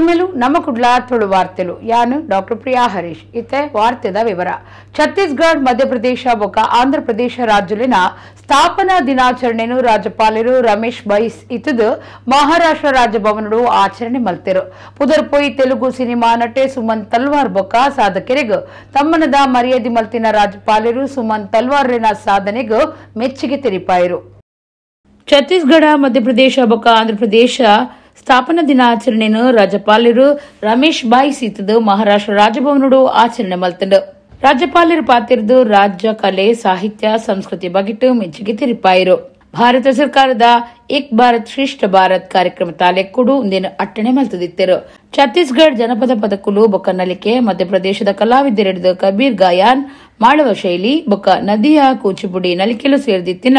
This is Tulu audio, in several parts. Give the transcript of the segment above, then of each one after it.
ಸೊಲ್ಮೆಲು ನಮ್ಮ ಕುಡ್ಲ ತುಳು ವಾರ್ತೆಲು ಯಾನು ಡಾಕ್ಟರ್ ಪ್ರಿಯಾ ಹರೀಶ್. ಇತ್ತೆ ವಾರ್ತೆದ ವಿವರ. ಛತ್ತೀಸ್ಗಢ, ಮಧ್ಯಪ್ರದೇಶ ಬೊಕ್ಕ ಆಂಧ್ರಪ್ರದೇಶ ರಾಜ್ಯಲಿನ ಸ್ಥಾಪನಾ ದಿನಾಚರಣೆಯನ್ನು ರಾಜ್ಯಪಾಲರು ರಮೇಶ್ ಬೈಸ್ ಇತ್ತದು ಮಹಾರಾಷ್ಟ್ರ ರಾಜಭವನಡು ಆಚರಣೆ ಮಲ್ತೆರು. ಪುದರ್ಪೊಯ್ ತೆಲುಗು ಸಿನಿಮಾ ನಟೆ ಸುಮನ್ ತಲ್ವಾರ್ ಬೊಕ್ಕ ಸಾಧಕರಿಗೆ ತಮ್ಮನದ ಮರ್ಯಾದೆ ಮಲ್ತಿನ ರಾಜ್ಯಪಾಲರು ಸುಮನ್ ತಲ್ವಾರ್ನ ಸಾಧನೆಗೆ ಮೆಚ್ಚುಗೆ ತೆರಿಪಾಯರು. ಛತ್ತೀಸ್ಗಢ, ಮಧ್ಯಪ್ರದೇಶ ಬೊಕ್ಕ ಆಂಧ್ರಪ್ರದೇಶ ಸ್ಥಾಪನಾ ದಿನಾಚರಣೆಯನ್ನು ರಾಜ್ಯಪಾಲರು ರಮೇಶ್ ಬಾಯ್ ಸೀತದ ಮಹಾರಾಷ್ಟ್ರ ರಾಜಭವನಡು ಆಚರಣೆ ಮಲ್ತಂಡು. ರಾಜ್ಯಪಾಲರು ಪಾತಿರ್ದು ರಾಜ್ಯ ಕಲೆ, ಸಾಹಿತ್ಯ, ಸಂಸ್ಕೃತಿ ಬಗೆಟ್ಟು ಮೆಚ್ಚುಗೆ ತೆರಿಪಾಯರು. ಭಾರತ ಸರ್ಕಾರದ ಏಕ್ ಭಾರತ್ ಶ್ರೇಷ್ಠ ಭಾರತ್ ಕಾರ್ಯಕ್ರಮ ತಾಲೆಕ್ಕೂಡು ಒಂದೇನು ಅಟ್ಟಣೆ ಮಲ್ತದಿತ್ತರು. ಛತ್ತೀಸ್ಗಢ ಜನಪದ ಪದಕುಲು ಬೊಕ್ಕ ನಲಿಕೆ, ಮಧ್ಯಪ್ರದೇಶದ ಕಲಾವಿದರೆಡ್ದು ಕಬೀರ್ ಗಾಯಾನ್ ಮಾಳವ ಶೈಲಿ ಬೊಕ್ಕ ನದಿಯ ಕೂಚಿಪುಡಿ ನಲಿಕೆಲು ಸೇರಿದಿತ್ತಿನ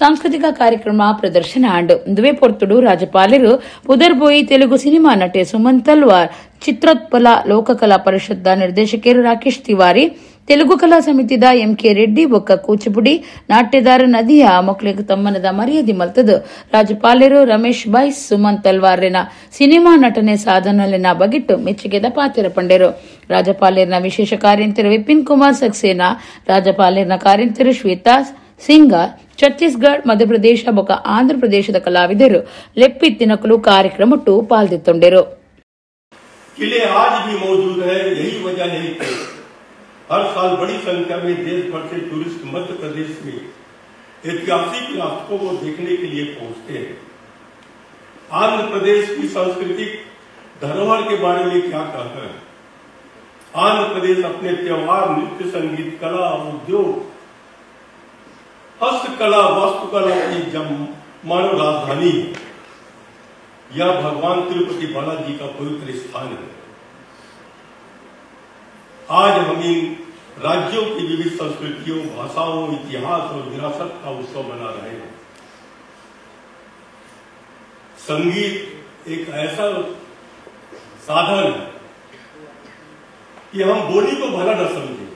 ಸಾಂಸ್ಕೃತಿಕ ಕಾರ್ಯಕ್ರಮ ಪ್ರದರ್ಶನ ಆಂಡು. ದುವೆ ಪೊರ್ತುಡು ರಾಜ್ಯಪಾಲರು ಪುದರ್ಬೋಯಿ ತೆಲುಗು ಸಿನಿಮಾ ನಟೆ ಸುಮನ್ ತಲ್ವಾರ್, ಚಿತ್ರೋತ್ಪಲ ಲೋಕಕಲಾ ಪರಿಷತ್ದ ನಿರ್ದೇಶಕರು ರಾಕೇಶ್ ತಿವಾರಿ, ತೆಲುಗು ಕಲಾ ಸಮಿತಿದ ಎಂಕೆ ರೆಡ್ಡಿ ಬೊಕ್ಕ ಕೂಚಿಪುಡಿ ನಾಟ್ಯದಾರ ನದಿಯ ಮಕ್ಕಳಿಗೆ ತಮ್ಮನದ ಮರ್ಯಾದೆ ಮಲ್ತದು. ರಾಜ್ಯಪಾಲರು ರಮೇಶ್ ಬೈಸ್ ಸುಮನ್ ತಲ್ವಾರ್ನ ಸಿನಿಮಾ ನಟನೆ ಸಾಧನಲಿನ ಬಗೆಟ್ಟು ಮೆಚ್ಚುಗೆದ ಪಾತ್ರ ಪಂಡೆರು. ರಾಜ್ಯಪಾಲರ್ನ ವಿಶೇಷ ಕಾರ್ಯಂತರು ವಿಪಿನ್ ಕುಮಾರ್ ಸಕ್ಸೇನಾ, ರಾಜ್ಯಪಾಲರ್ನ ಕಾರ್ಯಂತರು ಶ್ವೇತಾ ಸಿಂಗ, ಛತ್ತೀಸ್ಗಢ, ಮಧ್ಯಪ್ರದೇಶ ಬೊಕ್ಕ ಆಂಧ್ರಪ್ರದೇಶದ ಕಲಾವಿದರು ಲೆಪ್ಪಿತ್ತಿನಕಲು ಕಾರ್ಯಕ್ರಮಟ್ಟು ಪಾಲ್ದಿತ್ತೊಂಡೆರು. हर साल बड़ी संख्या में देश भर से टूरिस्ट मध्य प्रदेश में ऐतिहासिक विरासतों को देखने के लिए पहुंचते हैं। आंध्र प्रदेश की सांस्कृतिक धरोहर के बारे में क्या कहना है? आंध्र प्रदेश अपने त्योहार, नृत्य, संगीत, कला, उद्योग, हस्तकला, वास्तुकला की मानव राजधानी है। यह भगवान तिरुपति बालाजी का पवित्र स्थान है। आज हम इन राज्यों की विविध संस्कृतियों, भाषाओं, इतिहास और विरासत का उत्सव मना रहे हैं। संगीत एक ऐसा साधन है कि हम बोली को भला न समझे,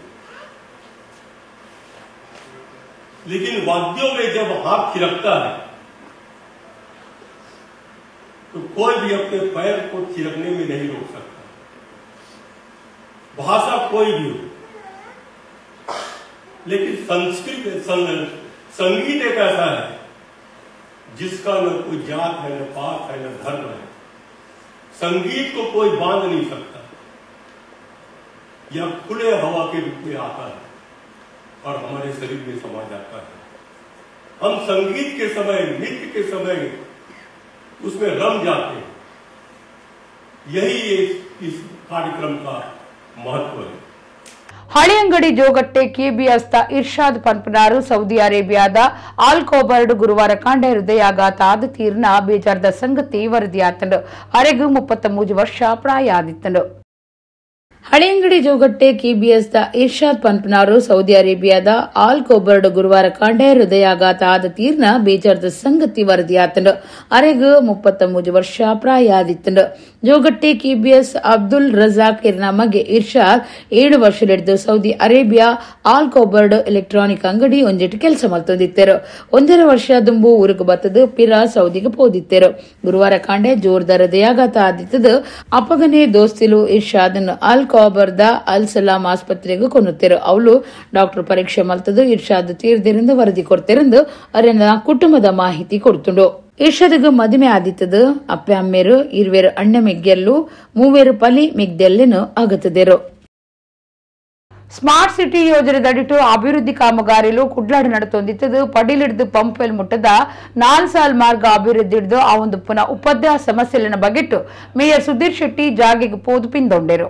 लेकिन वाद्यों में जब हाथ थिरकता है तो कोई भी अपने पैर को थिरकने में नहीं रोक सकता। भाषा कोई भी हो, लेकिन संस्कृत संगीत एक ऐसा है जिसका न कोई जात है, न पात है, न धर्म है। संगीत को कोई बांध नहीं सकता। यह खुले हवा के रूप में आता है और हमारे शरीर में समा जाता है। हम संगीत के समय, नृत्य के समय उसमें रम जाते हैं। यही इस कार्यक्रम का महत्व है। ಹಳೆಯಂಗಡಿ ಜೋಗಟ್ಟೆ ಕೆಬಿಎಸ್ದ ಇರ್ಷಾದ್ ಪನ್ಪನಾರು ಸೌದಿ ಅರೇಬಿಯಾದ ಆಲ್ ಕೋಬರ್ಡ್ ಗುರುವಾರ ಕಾಂಡೆ ಹೃದಯಾಘಾತ ಆದ ತೀರ್ನ ಬೇಜಾರದ ಸಂಗತಿ ವರದಿಯಾತಂಡು. ಅರೆಗು 33 ವರ್ಷ ಪ್ರಾಯ ಆದಿತ್ತಂಡು. ಹಳೆಯಂಗಡಿ ಜೋಗಟ್ಟೆ ಕೆಬಿಎಸ್ದ ಇರ್ಷಾದ್ ಪನ್ಪನಾರು ಸೌದಿ ಅರೇಬಿಯಾದ ಆಲ್ ಕೋಬರ್ಡ್ ಗುರುವಾರ ಕಾಂಡೆ ಹೃದಯಾಘಾತ ಆದ ತೀರ್ನ ಬೇಜಾರದ ಸಂಗತಿ ವರದಿಯಾತಂಡು. ಅರೆಗು 33 ವರ್ಷ ಪ್ರಾಯ ಆದಿತ್ತಂಡು. ಜೋಗಟ್ಟೆ ಕೆಬಿಎಸ್ ಅಬ್ದುಲ್ ರಜಾಕ್ ಇರ್ನ ಮಗೆ Irshad 7 ವರ್ಷಲಿಡ್ದು Saudi Arabia all ಕೋಬರ್ಡ್ electronic ಅಂಗಡಿ ಒಂಜಿಟ್ಟು ಕೆಲಸ ಮಲ್ತೊಂದಿತ್ತರು. 1.5 ವರ್ಷ ದುಂಬು ಊರುಗು ಬತ್ತದು ಪಿರ ಸೌದಿಗೆ ಪೋದಿತ್ತರು. ಗುರುವಾರ ಕಾಂಡೆ ಜೋರ್ದಾರ ಹೃದಯಾಘಾತ ಆದಿತ್ತದು. ಅಪಗನೆ ದೋಸ್ತಿಲು ಇರ್ಷಾದ್ ಆಲ್ ಕೋಬರ್ದ ಅಲ್ ಸಲಾಂ ಆಸ್ಪತ್ರೆಗೆ ಕೊನ್ನುತ್ತಿರು. ಅವಳು ಡಾಕ್ಟರ್ ಪರೀಕ್ಷೆ ಮಲ್ತದು ಇರ್ಷಾದ್ ತೀರ್ದಿರಂದು ವರದಿ ಕೊಡ್ತಿರಂದು ಅರೆನ ಕುಟುಂಬದ ಮಾಹಿತಿ ಕೊಡ್ತುಂಡು. ಇರ್ಷಾದ್ಗ್ ಮದುವೆ ಆದಿತ್ತದು. ಅಪ್ಪೆ ಅಮ್ಮೇರು ಇರ್ವೇರು ಅಣ್ಣ ಮೆಗ್ಗೆಲ್ಲು ಮೂವೇರು ಪಲಿ ಮೆಗ್ದೆಲ್ಲೆನು ಅಗತದಿರು. ಸ್ಮಾರ್ಟ್ ಸಿಟಿ ಯೋಜನೆದಡಿಟ್ಟು ಅಭಿವೃದ್ಧಿ ಕಾಮಗಾರಿಲು ಕುಡ್ಲಾಡು ನಡತೊಂದಿತ್ತದು. ಪಡಿಲಿಡ್ದು ಪಂಪ್ವೆಲ್ ಮುಟ್ಟದ 4 ಸಾಲ್ ಮಾರ್ಗ ಅಭಿವೃದ್ಧಿ ಹಿಡಿದು ಆ ಒಂದು ಪುನಃ ಉಪದ್ರವ ಸಮಸ್ಯೆಲಿನ ಬಗೆಟ್ಟು ಮೇಯರ್ ಸುಧೀರ್ ಶೆಟ್ಟಿ ಜಾಗೆಗೆ ಪೋದು ಪಿಂದೊಂಡೆರು.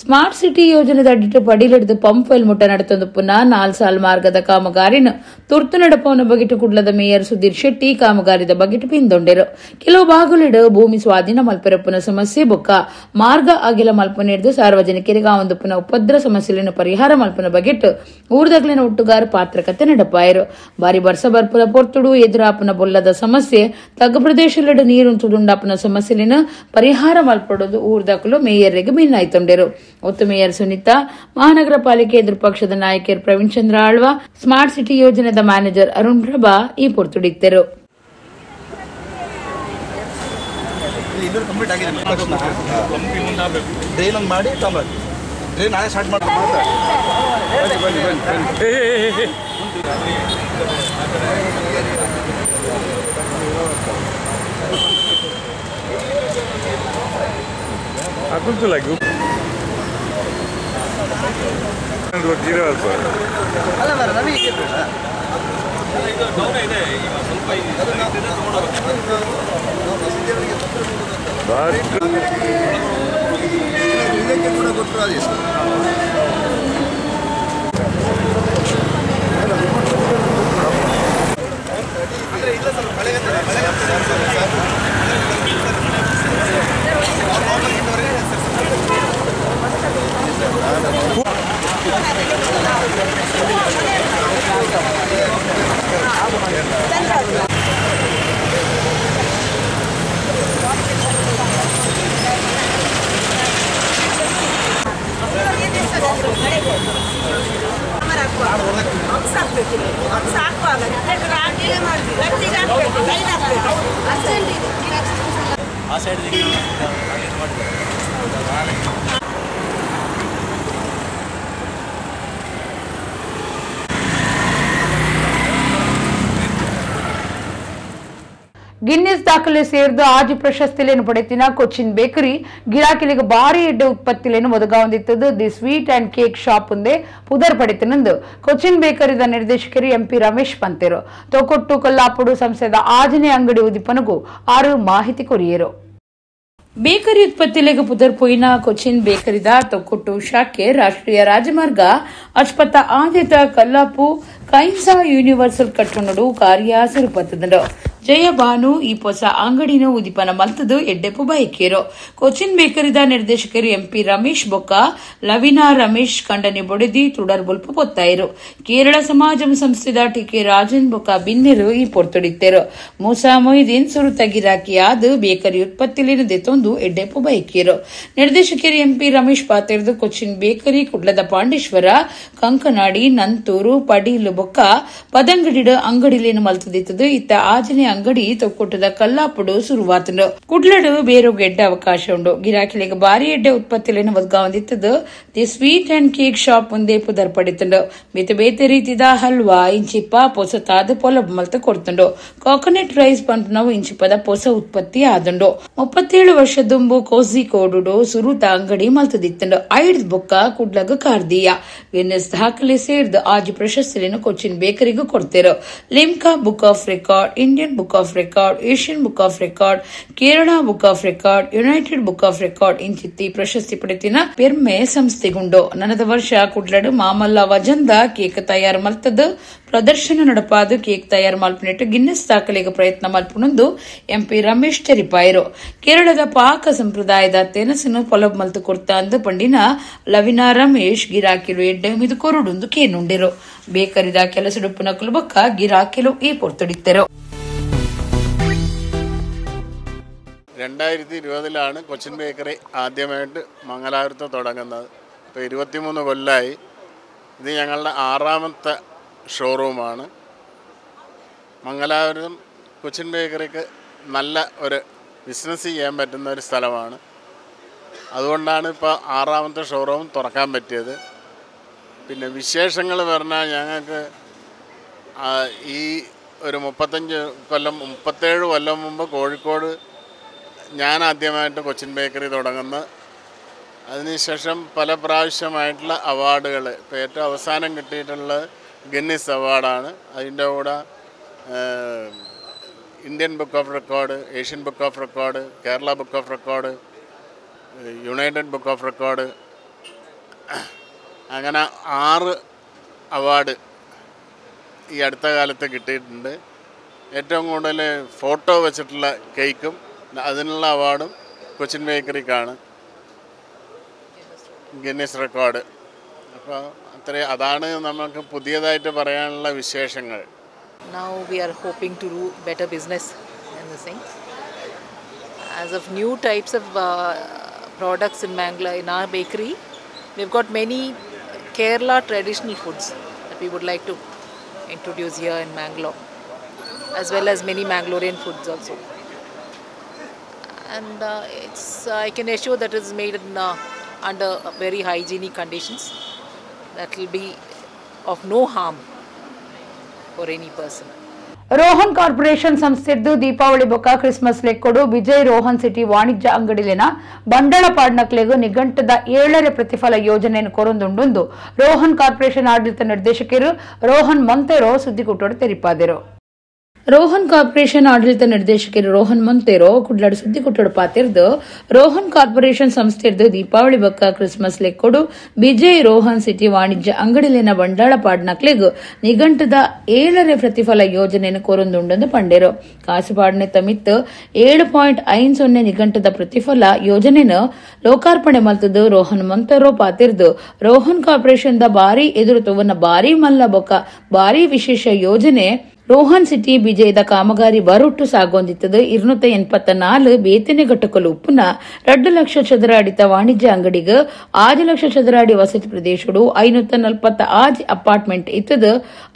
ಸ್ಮಾರ್ಟ್ ಸಿಟಿ ಯೋಜನೆದಡಿಟ್ಟು ಪಡಿಲಿಡ್ದು ಪಂಪ್ವೆಲ್ ಮುಟ್ಟ ನಡತೊಂದು ಪುನಃ 4 ಸಾಲ್ ಮಾರ್ಗದ ಕಾಮಗಾರಿನ ತುರ್ತು ನಡಪವನ ಬಗೆಟು ಕುಡ್ಲದ ಮೇಯರ್ ಸುಧೀರ್ ಶೆಟ್ಟಿ ಕಾಮಗಾರಿದ ಬಗೆಟು ಪಿಂದೊಂಡೆರು. ಕೆಲವು ಭಾಗಗಳಿಡು ಭೂಮಿ ಸ್ವಾಧೀನ ಮಲ್ಪೆರಪ್ಪುನ ಸಮಸ್ಯೆ ಬೊಕ್ಕ ಮಾರ್ಗ ಅಗಿಲ ಮಲ್ಪನೆಡ್ದು ಸಾರ್ವಜನಿಕರಿಗೆ ಆ ಒಂದು ಪುನಃ ಉಪದ್ರ ಸಮಸ್ಯೆಯನ್ನು ಪರಿಹಾರ ಮಲ್ಪನ ಬಗೆಟು ಊರ್ದಗ್ಲಿನ ಒಟ್ಟುಗಾರ ಪಾತ್ರಕತೆ ನಡಪಾಯರು. ಬಾರಿ ಬರ್ಸ ಬರ್ಪುನ ಪೊರ್ತುಡು ಎದುರಾಪುನ ಬೊಲ್ಲದ ಸಮಸ್ಯೆ ತಗ್ಗು ಪ್ರದೇಶದಲ್ಲಿಡು ನೀರುಂಟುದುಂಡಾಪುನ ಸಮಸ್ಯೆಲಿನ ಪರಿಹಾರ ಮಲ್ಪಡೋದು ಊರ್ದಕಲು ಮೇಯರ್ಗೆ ಭಿನ್ನಾಯ್ತೊಂಡೆರು. ಒತ್ತು ಮೇಯರ್ ಸುನೀತಾ, ಮಹಾನಗರ ಪಾಲಿಕೆ ಎದುರು ಪಕ್ಷದ ನಾಯಕರು ಪ್ರವೀಣ್ ಚಂದ್ರ ಆಳ್ವ, ಸ್ಮಾರ್ಟ್ ಸಿಟಿ ಯೋಜನೆದ ಮ್ಯಾನೇಜರ್ ಅರುಣ್ ಪ್ರಭಾ ಈ ಪೊರ್ತುಡಿತ್ತರು. ಕಂಪ್ಲೀಟ್ ಆಗಿದೆ ಡ್ರೈನ್ ಒಂದು ಮಾಡಿ ತಗೊಂಬರ್ತೀವಿ. ಡ್ರೈನ್ ನಾಳೆ ಸ್ಟಾರ್ಟ್ ಮಾಡಿ ಬನ್ನಿ ಬನ್ನಿ ಬನ್ನಿ. ಅಲ್ಲ ಮರ ನಮಗೆ ಇದಕ್ಕೆ ಕೂಡ ಕೊಟ್ಟರು ಅದೇ. ಗಿನ್ನಿಸ್ ದಾಖಲೆ ಸೇರಿದ ಆಜಿ ಪ್ರಶಸ್ತಿಲೇನು ಪಡೆತಿನ ಕೊಚ್ಚಿನ್ ಬೇಕರಿ ಗಿರಾಕಿಲಿಗೆ ಭಾರಿ ಎಡ್ಡೆ ಉತ್ಪತ್ತಿಲೇನು ಒದಗಾವಂದಿತ್ತದು the sweet and cake shop ಒಂದೇ ಪುದರ್ ಪಡೆತಿನಂದು ಕೊಚ್ಚಿನ್ ಬೇಕರಿದ ನಿರ್ದೇಶಕರು ಎಂಪಿ ರಮೇಶ್ ಪಂತೇರು. ತೊಕೊಟ್ಟು ಕೊಲ್ಲಾಪುಡು ಸಂಸ್ಥೆದ ಆಜನೇ ಅಂಗಡಿ ಉದಿಪನಗೂ ಆರು ಮಾಹಿತಿ ಕೊರಿಯರು. ಬೇಕರಿ ಉತ್ಪತ್ತಿಲೆಗೆ ಪುದರ್ ಪೊಯ್ನ ಕೊಚ್ಚಿನ್ ಬೇಕರಿದ ತೊಕ್ಕೊಟ್ಟು ಶಾಖೆ ರಾಷ್ಟ್ರೀಯ ರಾಜಮಾರ್ಗ ಅಶ್ಪತ ಆದ್ಯತ ಕಲ್ಲಾಪು ಕೈನ್ಸಾ ಯೂನಿವರ್ಸಲ್ ಕಟ್ಟಣಡು ಕಾರ್ಯ ಸುರುಪತ್ತದಂಡು. ಜಯಭಾನು ಈ ಹೊಸ ಅಂಗಡಿನ ಉದಿಪನ ಮಲ್ತದು ಎಡ್ಡೆಪು ಬಯಕೇರು. ಕೊಚ್ಚಿನ್ ಬೇಕರಿದ ನಿರ್ದೇಶಕರು ಎಂಪಿ ರಮೇಶ್ ಬೊಕ್ಕ ಲವಿನಾ ರಮೇಶ್ ಕಂಡನೆ ಬೊಡೆದಿ ತುಡರ್ ಬೊಲ್ಪು ಪೊತ್ತಾಯಿರು. ಕೇರಳ ಸಮಾಜಂ ಸಂಸ್ಥೆದ ಟಿಕೆ ರಾಜನ್ ಬೊಕ್ಕ ಬಿನ್ನೆರು ಈ ಪೊರ್ತುಡಿತ್ತೇರು. ಮೂಸಾ ಮೊಯ್ದೀನ್ ಸುರುತ ಗಿರಾಕಿಯಾದ ಬೇಕರಿ ಉತ್ಪತ್ತಿಲಿನ ದೆತ್ತೊಂದು ಎಡ್ಡೆಪು ಬಯಕೇರು. ನಿರ್ದೇಶಕರು ಎಂಪಿ ರಮೇಶ್ ಪಾತೆರ್ದು ಕೊಚ್ಚಿನ್ ಬೇಕರಿ ಕುಡ್ಲದ ಪಾಂಡೇಶ್ವರ ಕಂಕನಾಡಿ ನಂತೂರು ಪಡೀಲು ಬೊಕ್ಕ ಪದಂಗಡಿಡು ಅಂಗಡಿಲೇನು ಮಲ್ತದಿತ್ತದು. ಇತ್ತ ಆಜನೆ ಅಂಗಡಿ ತೊಕ್ಕೊಟ್ಟದ ಕಲ್ಲಾಪುಡು ಸುರುವಾತನು. ಕುಡ್ಲಡು ಬೇರು ಗೆಡ್ಡ ಅವಕಾಶ ಉಂಡು. ಗಿರಾಕಿಲಿಗೆ ಭಾರಿ ಎಡ್ಡೆ ಉತ್ಪತ್ತಿಲೇನು ಒದಗಾವಂದಿತ್ತದು the sweet and cake shop ಮುಂದೆ ಪುದರ್ ಪಡಿತುಂಡು. ಬೇತೆ ಬೇತೆ ರೀತಿದ ಹಲ್ವಾ ಇಂಚಿಪ್ಪ ಪೊಸತಾದ ಪೊಲಬ್ ಮಲ್ತ ಕೊಡ್ತುಂಡು. ಕೋಕೋನಟ್ ರೈಸ್ ಪಂಪ್ನವು ಇಂಚಿಪ್ಪದ ಪೊಸ ಉತ್ಪತ್ತಿ ಆದುಂಡು. 37 ವರ್ಷ ದುಂಬು ಕೋಸಿಕೋಡು ಸುರುತ ಅಂಗಡಿ ಮಲ್ತದಿತ್ತುಂಡು. ಐಡ್ ಬೊಕ್ಕ ಕುಡ್ಲಗ ಕಾರ್ದಿಯ ಗಿನ್ನೆಸ್ ದಾಖಲೆ ಸೇರ್ದು ಆಜಿ ಪ್ರಶಸ್ತಿಯನ್ನು Cochin ಬೇಕರಿಗೂ ಕೊಡ್ತೇರು. Limca book of record, Indian book of record, Asian book of record, Kerala book of record, United book of record ಇಂಚಿತ್ತಿ ಪ್ರಶಸ್ತಿ ಪಡೆತಿನ ಪೆರ್ಮೆ ಸಂಸ್ಥೆಗುಂಡು. ನನದ ವರ್ಷ ಕುಡ್ಲಡು ಮಾಮಲ್ಲ ವಜಂದ ಕೇಕ್ ತಯಾರು ಮಲ್ತದ್ದು ಪ್ರದರ್ಶನ ನಡಪಾದು ಕೇಕ್ ತಯಾರು ಮಲ್ಪನೆಟ್ಟು ಗಿನ್ನೆಸ್ ದಾಖಲೆಗೆ ಪ್ರಯತ್ನ ಮಲ್ಪುನೊಂದು ಎಂಪಿ ರಮೇಶ್ ತೆರಿಪಾಯರು. ಕೇರಳದ ಪಾಕ ಸಂಪ್ರದಾಯದ ತೆನಸನ್ನು ಪೊಲಬ್ ಮಲ್ತು ಕೊರ್ತ ಅಂದು ಪಂಡಿನ ಲವಿನಾ ರಮೇಶ್ ಗಿರಾಕಿಲು ಎಡ್ಡೆ ಮಿದು ಕೊರಡುಂದು ಕೇನುಂಡಿರು. ಬೇಕರಿದ ಕೆಲಸಡುಪ್ಪುನ ಕುಲುಬಕ್ಕ ಗಿರಾಕಿಲು ಈ ಪೊರ್ತುಡಿತ್ತರು. 2020 കൊച്ചിൻ ബേക്കറി ആദ്യമായിട്ട് മംഗലാപുരത്ത് തുടങ്ങുന്നത്. ഇപ്പോൾ 23 കൊല്ലമായി. ഇത് ഞങ്ങളുടെ 6ാമത്തെ ഷോറൂമാണ്. മംഗലാപുരം കൊച്ചിൻ ബേക്കറിക്ക് നല്ല ഒരു ബിസിനസ് ചെയ്യാൻ പറ്റുന്ന ഒരു സ്ഥലമാണ്. അതുകൊണ്ടാണ് ഇപ്പോൾ 6ാമത്തെ ഷോറൂം തുറക്കാൻ പറ്റിയത്. പിന്നെ വിശേഷങ്ങൾ പറഞ്ഞാൽ ഞങ്ങൾക്ക് ഈ ഒരു 35 കൊല്ലം 37 കൊല്ലം മുമ്പ് കോഴിക്കോട് ഞാൻ ആദ്യമായിട്ട് കൊച്ചിൻ ബേക്കറി തുടങ്ങുന്നത്. അതിനുശേഷം പല പ്രാവശ്യമായിട്ടുള്ള അവാർഡുകൾ, ഇപ്പോൾ ഏറ്റവും അവസാനം കിട്ടിയിട്ടുള്ളത് ഗിന്നസ് അവാർഡാണ്. അതിൻ്റെ കൂടെ Indian book of record, Asian book of record, Kerala book of record, United book of record, അങ്ങനെ 6 അവാർഡ് ഈ അടുത്ത കാലത്ത് കിട്ടിയിട്ടുണ്ട്. ഏറ്റവും കൂടുതൽ ഫോട്ടോ വെച്ചിട്ടുള്ള കേക്കും അതിനുള്ള അവാർഡും കൊച്ചിൻ ബേക്കറിക്കാണ്, ഗിന്നസ് റെക്കോർഡ്. അപ്പോൾ അത്രയും അതാണ് നമുക്ക് പുതിയതായിട്ട് പറയാനുള്ള വിശേഷങ്ങൾ. Now we are hoping to do better business in this thing. As of new types of products in Mangalore, in our bakery, we've got many Kerala traditional foods that we would like to introduce here in Mangalore, as well as many Mangalorean foods also. And it's I can assure that it is made in under very hygienic conditions that will be of no harm for any person. Rohan corporation ಸಂಸ್ಥೆದ್ದು Deepavali ಬೊಕ್ಕ ಕ್ರಿಸ್ಮಸ್ ಲೆಕ್ಕೊಡು ವಿಜಯ್ ರೋಹನ್ ಸಿಟಿ ವಾಣಿಜ್ಯ ಅಂಗಡಿಲಿನ ಬಂಡಳ ಪಾಡ್ನಕ್ಲೆಗು ನಿಘಂಟದ 7 ಪ್ರತಿಫಲ ಯೋಜನೆಯನ್ನು ಕೊರೊಂದುಂಡುಂದು ರೋಹನ್ ಕಾರ್ಪೊರೇಷನ್ ಆಡಳಿತ ನಿರ್ದೇಶಕರು ರೋಹನ್ ಮೊಂತೆರೋ ಸುದ್ದಿಗುಟ್ಟೋಡು ತೆರಿಪಾದರು. ರೋಹನ್ ಕಾರ್ಪೊರೇಷನ್ ಆಡಳಿತ ನಿರ್ದೇಶಕರು ರೋಹನ್ ಮೊಂತೆರೋ ಕುಡ್ಲಾಡು ಸುದ್ದಿಗುಟ್ಟೋಡು ಪಾತಿರ್ದು ರೋಹನ್ ಕಾರ್ಪೊರೇಷನ್ ಸಂಸ್ಥೆರ್ದು ದೀಪಾವಳಿ ಬೊಕ್ಕ ಕ್ರಿಸ್ಮಸ್ ಲೆಕ್ಕೊಡು ವಿಜಯ್ ರೋಹನ್ ಸಿಟಿ ವಾಣಿಜ್ಯ ಅಂಗಡಿಲಿನ ಬಂಡಾಳ ಪಾಡ್ನಕ್ಲೆಗು ನಿಘಂಟದ 7 ಪ್ರತಿಫಲ ಯೋಜನೆಯನ್ನು ಕೊರೊಂದುಂಡೊಂದು ಪಂಡೆರು. ಕಾಸು ಪಾಡ್ನೆ ತಮಿತ್ತು 7.50 ನಿಘಂಟದ ಪ್ರತಿಫಲ ಯೋಜನೆಯನ್ನು ಲೋಕಾರ್ಪಣೆ ಮಲ್ತದ್ದು ರೋಹನ್ ಮೊಂತೆರೋ ಪಾತಿರ್ದು ರೋಹನ್ ಕಾರ್ಪೊರೇಷನ್ the ಬಾರಿ ಎದುರು ತೋವನ್ನ ಬಾರಿ ಮಲ್ಲ ಬೊಕ್ಕ ಬಾರಿ ವಿಶೇಷ ಯೋಜನೆ ರೋಹನ್ ಸಿಟಿ ಬಿಜಯದ ಕಾಮಗಾರಿ ಬರೊಟ್ಟು ಸಾಗೊಂದಿತ್ತದು. 284 ಬೇತನೆ ಘಟಕಲು ಉಪ್ಪುನ 2 ಲಕ್ಷ ಚದರ ಅಡಿತ ವಾಣಿಜ್ಯ ಅಂಗಡಿಗೆ 6 ಲಕ್ಷ ಚದರ ಅಡಿ ವಸತಿ ಪ್ರದೇಶಡು 546 ಅಪಾರ್ಟ್ಮೆಂಟ್ ಇತ್ತದು.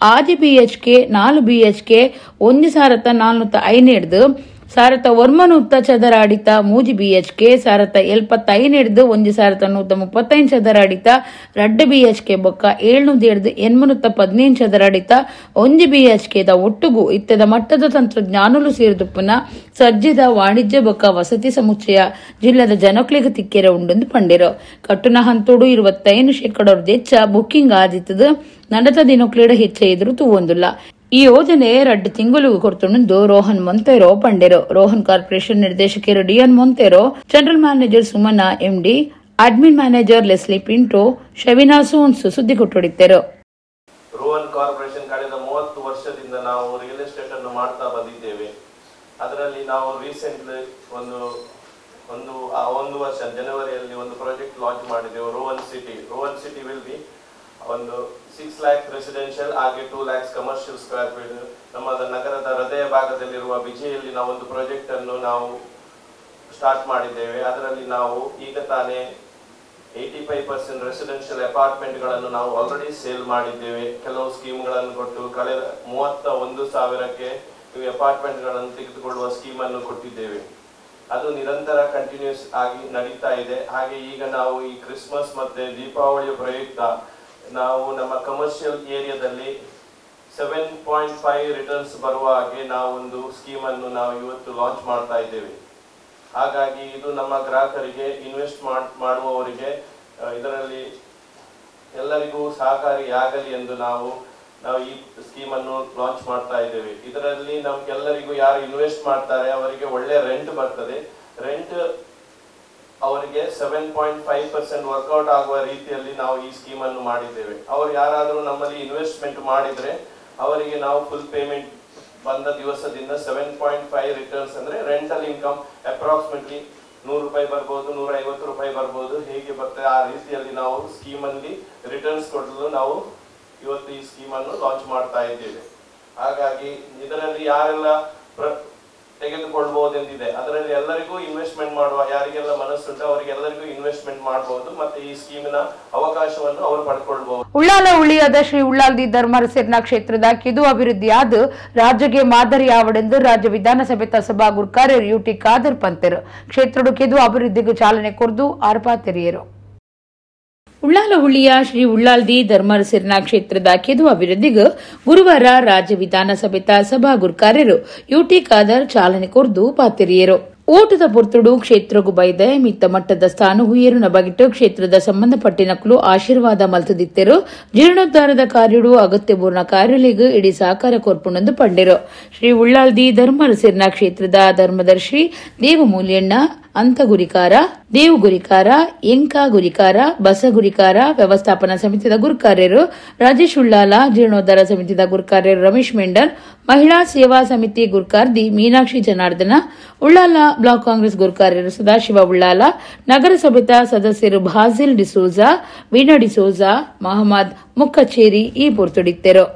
6 ಬಿಎಚ್ಕೆ 4 ಬಿಎಚ್ಕೆ 1405 ಸಾರತ ಒರ್ಮನೂತ್ತ ಚದರ ಅಡಿತ 3 ಬಿಎಚ್ಕೆ ಸಾರತ 75 1135 ಚದರ ಅಡಿತ 2 ಬಿಎಚ್ಕೆ ಬೊಕ್ಕ 707 815 ಚದರ ಅಡಿತ 1 ಬಿಎಚ್ಕೆ the ಒಟ್ಟುಗು ಇತ್ತದ ಮಟ್ಟದ ತಂತ್ರಜ್ಞಾನಲು ಸೇರಿದುಪ್ಪುನ ಸಜ್ಜಿದ ವಾಣಿಜ್ಯ ಬೊಕ್ಕ ವಸತಿ ಸಮುಚ್ಚಯ ಜಿಲ್ಲಾದ ಜನಕ್ಲೆಗ್ ತಿಕ್ಕೆರೆ ಉಂಡೊಂದು ಪಂಡೆರು. ಕಟ್ಟುನ ಹಂತೋಡು 25% ಹೆಚ್ಚ ಬುಕ್ಕಿಂಗ್ ಆದಿತ್ತದು. ನಡೆದ ದಿನಕ್ಲೇಡ ಹೆಚ್ಚ ಎದುರು ತೂವೊಂದುಲ್ಲ. ಈ ಯೋಜನೆ 2 ತಿಂಗಳು ಕೊಡ್ತುಂಡು ರೋಹನ್ ಮೊಂತೆರೋ ಪಂಡೆರು. ರೋಹನ್ ಕಾರ್ಪೊರೇಷನ್ ನಿರ್ದೇಶಕರು D N Monteiro, general manager Sumana MD, admin manager Leslie Pinto, Shavina ಸೋನ್ಸ್ ಸುದ್ದಿ ಕೊಟ್ಟುಡಿದ್ದರು. ರೋಹನ್ ಕಾರ್ಪೊರೇಷನ್ ಕಳೆದ 30 ವರ್ಷದಿಂದ ನಾವು ರಿಯಲ್ ಎಸ್ಟೇಟ್ ಅನ್ನು ಮಾಡ್ತಾ ಬಂದಿದ್ದೇವೆ. ಅದರಲ್ಲಿ ನಾವು ರೀಸೆಂಟ್ಲಿ ಒಂದು ವರ್ಷ ಜನವರಿಯಲ್ಲಿ ಒಂದು ಪ್ರಾಜೆಕ್ಟ್ ಲಾಂಚ್ ಮಾಡಿದೆವು, Rohan city. Rohan city will be ಒಂದು 6 ಲ್ಯಾಕ್ ರೆಸಿಡೆನ್ಷಿಯಲ್ ಹಾಗೆ 2 ಲ್ಯಾಕ್ಸ್ ಕಮರ್ಷಿಯಲ್ ಸ್ಕ್ವೇರ್ ಫೀಟ್. ನಮ್ಮ ನಗರದ ಹೃದಯ ಭಾಗದಲ್ಲಿರುವ ವಿಜಯಲ್ಲಿ ನಾವು ಒಂದು ಪ್ರಾಜೆಕ್ಟ್ ಅನ್ನು ನಾವು ಸ್ಟಾರ್ಟ್ ಮಾಡಿದ್ದೇವೆ. ಅದರಲ್ಲಿ ನಾವು ಈಗ ತಾನೇ 85% ರೆಸಿಡೆನ್ಷಿಯಲ್ ಅಪಾರ್ಟ್ಮೆಂಟ್ಗಳನ್ನು ನಾವು ಆಲ್ರೆಡಿ ಸೇಲ್ ಮಾಡಿದ್ದೇವೆ. ಕೆಲವು ಸ್ಕೀಮ್ಗಳನ್ನು ಕೊಟ್ಟು ಕಳೆದ 31,000ಕ್ಕೆ ಇವು ಅಪಾರ್ಟ್ಮೆಂಟ್ಗಳನ್ನು ತೆಗೆದುಕೊಳ್ಳುವ ಸ್ಕೀಮನ್ನು ಕೊಟ್ಟಿದ್ದೇವೆ. ಅದು ನಿರಂತರ ಕಂಟಿನ್ಯೂಸ್ ಆಗಿ ನಡೀತಾ ಇದೆ. ಹಾಗೆ ಈಗ ನಾವು ಈ ಕ್ರಿಸ್ಮಸ್ ಮತ್ತು ದೀಪಾವಳಿಯ ಪ್ರಯುಕ್ತ ನಾವು ನಮ್ಮ ಕಮರ್ಷಿಯಲ್ ಏರಿಯಾದಲ್ಲಿ 7.5 ರಿಟರ್ನ್ಸ್ ಬರುವ ಹಾಗೆ ನಾವೊಂದು ಸ್ಕೀಮನ್ನು ನಾವು ಇವತ್ತು ಲಾಂಚ್ ಮಾಡ್ತಾ ಇದ್ದೇವೆ. ಹಾಗಾಗಿ ಇದು ನಮ್ಮ ಗ್ರಾಹಕರಿಗೆ, ಇನ್ವೆಸ್ಟ್ ಮಾಡುವವರಿಗೆ, ಇದರಲ್ಲಿ ಎಲ್ಲರಿಗೂ ಸಹಕಾರಿಯಾಗಲಿ ಎಂದು ನಾವು ಈ ಸ್ಕೀಮನ್ನು ಲಾಂಚ್ ಮಾಡ್ತಾ ಇದ್ದೇವೆ. ಇದರಲ್ಲಿ ನಮ್ಗೆಲ್ಲರಿಗೂ ಯಾರು ಇನ್ವೆಸ್ಟ್ ಮಾಡ್ತಾರೆ ಅವರಿಗೆ ಒಳ್ಳೆ ರೆಂಟ್ ಬರ್ತದೆ. ರೆಂಟ್ ಅವರಿಗೆ 7.5% ವರ್ಕೌಟ್ ಆಗುವ ರೀತಿಯಲ್ಲಿ ನಾವು ಈ ಸ್ಕೀಮನ್ನು ಮಾಡಿದ್ದೇವೆ. ಅವರು ಯಾರಾದರೂ ನಮ್ಮಲ್ಲಿ ಇನ್ವೆಸ್ಟ್ಮೆಂಟ್ ಮಾಡಿದರೆ ಅವರಿಗೆ ನಾವು ಫುಲ್ ಪೇಮೆಂಟ್ ಬಂದ ದಿವಸದಿಂದ 7.5 ರಿಟರ್ನ್ಸ್ ಅಂದರೆ ರೆಂಟಲ್ ಇನ್ಕಮ್ ಅಪ್ರಾಕ್ಸಿಮೇಟ್ಲಿ 100 ರೂಪಾಯಿ ಬರ್ಬೋದು, 150 ರೂಪಾಯಿ ಬರ್ಬೋದು, ಹೇಗೆ ಬರ್ತದೆ ಆ ರೀತಿಯಲ್ಲಿ ನಾವು ಸ್ಕೀಮಲ್ಲಿ ರಿಟರ್ನ್ಸ್ ಕೊಡಲು ನಾವು ಇವತ್ತು ಈ ಸ್ಕೀಮನ್ನು ಲಾಂಚ್ ಮಾಡ್ತಾ ಇದ್ದೇವೆ. ಹಾಗಾಗಿ ಇದರಲ್ಲಿ ಯಾರೆಲ್ಲ ತೆಗೆದುಕೊಳ್ಳಬಹುದೆಂದಿದೆ ಅದರಲ್ಲಿ ಎಲ್ಲರಿಗೂ ಇನ್ವೆಸ್ಟ್ಮೆಂಟ್ ಮಾಡುವ ಯಾರಿಗೆಲ್ಲ ಮನಸ್ಸುಂಟು ಅವರಿಗೆಲ್ಲರಿಗೂ ಇನ್ವೆಸ್ಟ್ಮೆಂಟ್ ಮಾಡಬಹುದು ಮತ್ತು ಈ ಸ್ಕೀಮಿನ ಅವಕಾಶವನ್ನು ಅವರು ಪಡ್ಕೊಳ್ಬಹುದು. ಉಳ್ಳಾಲ ಉಳಿಯದ ಶ್ರೀ ಉಳ್ಳಾಲ್ದಿ ಧರ್ಮರಸೇರ್ನ ಕ್ಷೇತ್ರದ ಕಿದು ಅಭಿವೃದ್ಧಿಯಾದ ರಾಜ್ಯಗೆ ಮಾದರಿಯಾವಡೆಂದು ರಾಜ್ಯ ವಿಧಾನಸಭೆ ಸಭಾ ಗುರ್ಕಾರ್ಯರು ಯುಟಿ ಖಾದರ್ ಪಂತರು ಕ್ಷೇತ್ರದ ಕಿದು ಅಭಿವೃದ್ಧಿಗೂ ಚಾಲನೆ ಕೊರದು ಆರ್ಪಾತೆರೆಯರು. ಉಳ್ಳಾಲ ಹುಳ್ಳಿಯ ಶ್ರೀ ಉಳ್ಳಾಲ್ದಿ ಧರ್ಮರಸಿರ್ನ ಕ್ಷೇತ್ರದ ಕೆದು ಅಭಿವೃದ್ಧಿಗೆ ಗುರುವಾರ ರಾಜ್ಯ ವಿಧಾನಸಭೆ ಸಭಾ ಗುರ್ಕಾರ್ಯರು ಯುಟಿ ಖಾದರ್ ಚಾಲನೆ ಕೊರ್ದು ಪಾತಿರಿಯರು. ಓಟದ ಪೊರ್ತುಡು ಕ್ಷೇತ್ರಗೂ ಬೈದೆ ಮಿತ್ತ ಮಟ್ಟದ ಸ್ಥಾನಗೂ ಏರುನ ಬಗಿಟ್ಟು ಕ್ಷೇತ್ರದ ಸಂಬಂಧಪಟ್ಟಿನಕ್ಕಲು ಆಶೀರ್ವಾದ ಮಲ್ತದಿತ್ತೆರು. ಜೀರ್ಣೋದ್ಧಾರದ ಕಾರ್ಯಡು ಅಗತ್ಯಪೂರ್ಣ ಕಾರ್ಯಲಿಗೆ ಇಡೀ ಸಹಕಾರ ಕೊರ್ಪುಣಂದು ಪಂಡೆರು. ಶ್ರೀ ಉಳ್ಳಾಲ್ದಿ ಧರ್ಮರಸಿರ್ನ ಕ್ಷೇತ್ರದ ಧರ್ಮದರ್ಶಿ ದೇವಮೂಲ್ಯಣ್ಣ, ಅಂತಗುರಿಕಾರ, ದೇವಗುರಿಕಾರ, ಎಂಕಾ ಗುರಿಕಾರ, ಬಸಗುರಿಕಾರ ವ್ಯವಸ್ಥಾಪನಾ ಸಮಿತಿದ ಗುರುಕಾರ್ಯರು ರಾಜೇಶ್ ಉಳ್ಳಾಲ, ಜೀರ್ಣೋದ್ಧಾರ ಸಮಿತಿದ ಗುರುಕಾರ್ಯರು ರಮೇಶ್ ಮೆಂಡನ್, ಮಹಿಳಾ ಸೇವಾ ಸಮಿತಿ ಗುರುಕಾರ್ದಿ ಮೀನಾಕ್ಷಿ ಜನಾರ್ದನ, ಉಳ್ಳಾಲ ಬ್ಲಾಕ್ ಕಾಂಗ್ರೆಸ್ ಗುರುಕಾರ್ಯರು ಸದಾಶಿವ ಉಳ್ಳಾಲ, ನಗರಸಭೆತ ಸದಸ್ಯರು ಬಾಸಿಲ್ ಡಿಸೋಜಾ, ವೀಣಾ ಡಿಸೋಜಾ, ಮಹಮ್ಮದ್ ಮುಕ್ಕಚೇರಿ ಈ ಪೊರ್ತುಡಿತ್ತರು.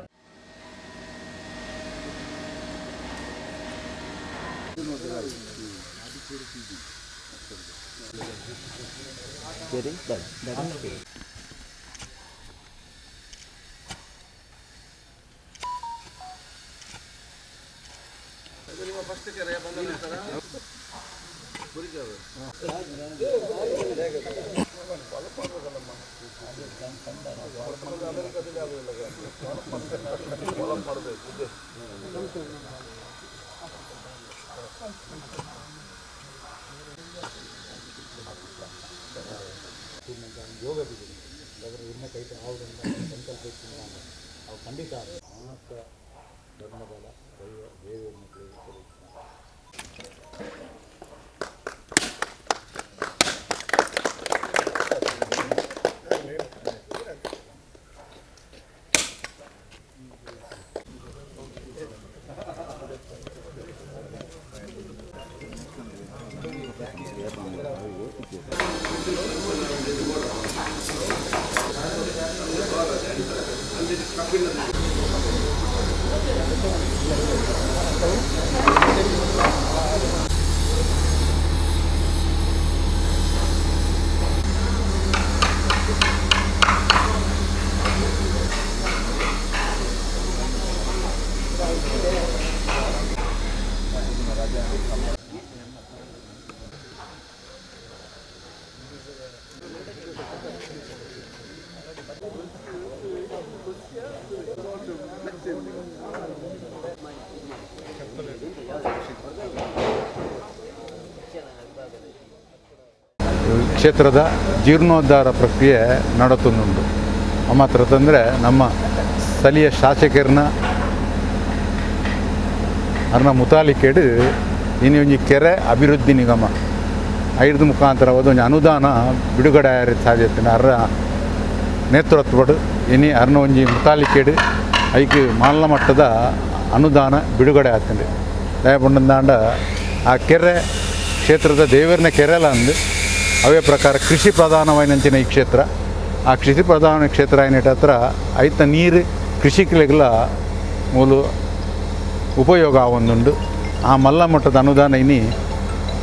ಕ್ಷೇತ್ರದ ಜೀರ್ಣೋದ್ಧಾರ ಪ್ರಕ್ರಿಯೆ ನಡತುಂಡು. ಮಾತ್ರ ತಂದರೆ ನಮ್ಮ ಸ್ಥಳೀಯ ಶಾಸಕರನ್ನ ಅರ್ನ ಮುತಾಲಿಕೆಡು ಇನ್ನು ಒಂಜಿ ಕೆರೆ ಅಭಿವೃದ್ಧಿ ನಿಗಮ ಐದು ಮುಖಾಂತರ ಒಂಜಿ ಅನುದಾನ ಬಿಡುಗಡೆ ಸಾಧ್ಯತೆ ಅರ್ರ ನೇತೃತ್ವಡು ಇನಿ ಅರ್ನ ಒಂಜಿ ಮುತಾಲಿಕೆಡು ಐಕ್ ಮಾನ್ಲ ಮಟ್ಟದ ಅನುದಾನ ಬಿಡುಗಡೆ ಆಗ್ತದೆ. ದಯಪಂಡಂದಾಂಡ ಆ ಕೆರೆ ಕ್ಷೇತ್ರದ ದೇವರನ್ನ ಕೆರೆಲ ಅಂದು ಅವೇ ಪ್ರಕಾರ ಕೃಷಿ ಪ್ರಧಾನವಾಯಿನಂಚಿನ ಈ ಕ್ಷೇತ್ರ ಆ ಕೃಷಿ ಪ್ರಧಾನ ಕ್ಷೇತ್ರ అయినట్టు ಹತ್ರ ಐತ ನೀರು ಕೃಷಿಕರಿಗೆಲ್ಲ ಮೂಲ ಉಪಯೋಗ ಆವೊಂದುಂಡು. ಆ ಮಲ್ಲ ಮಟ್ಟದ ಅನುದಾನ ಇನಿ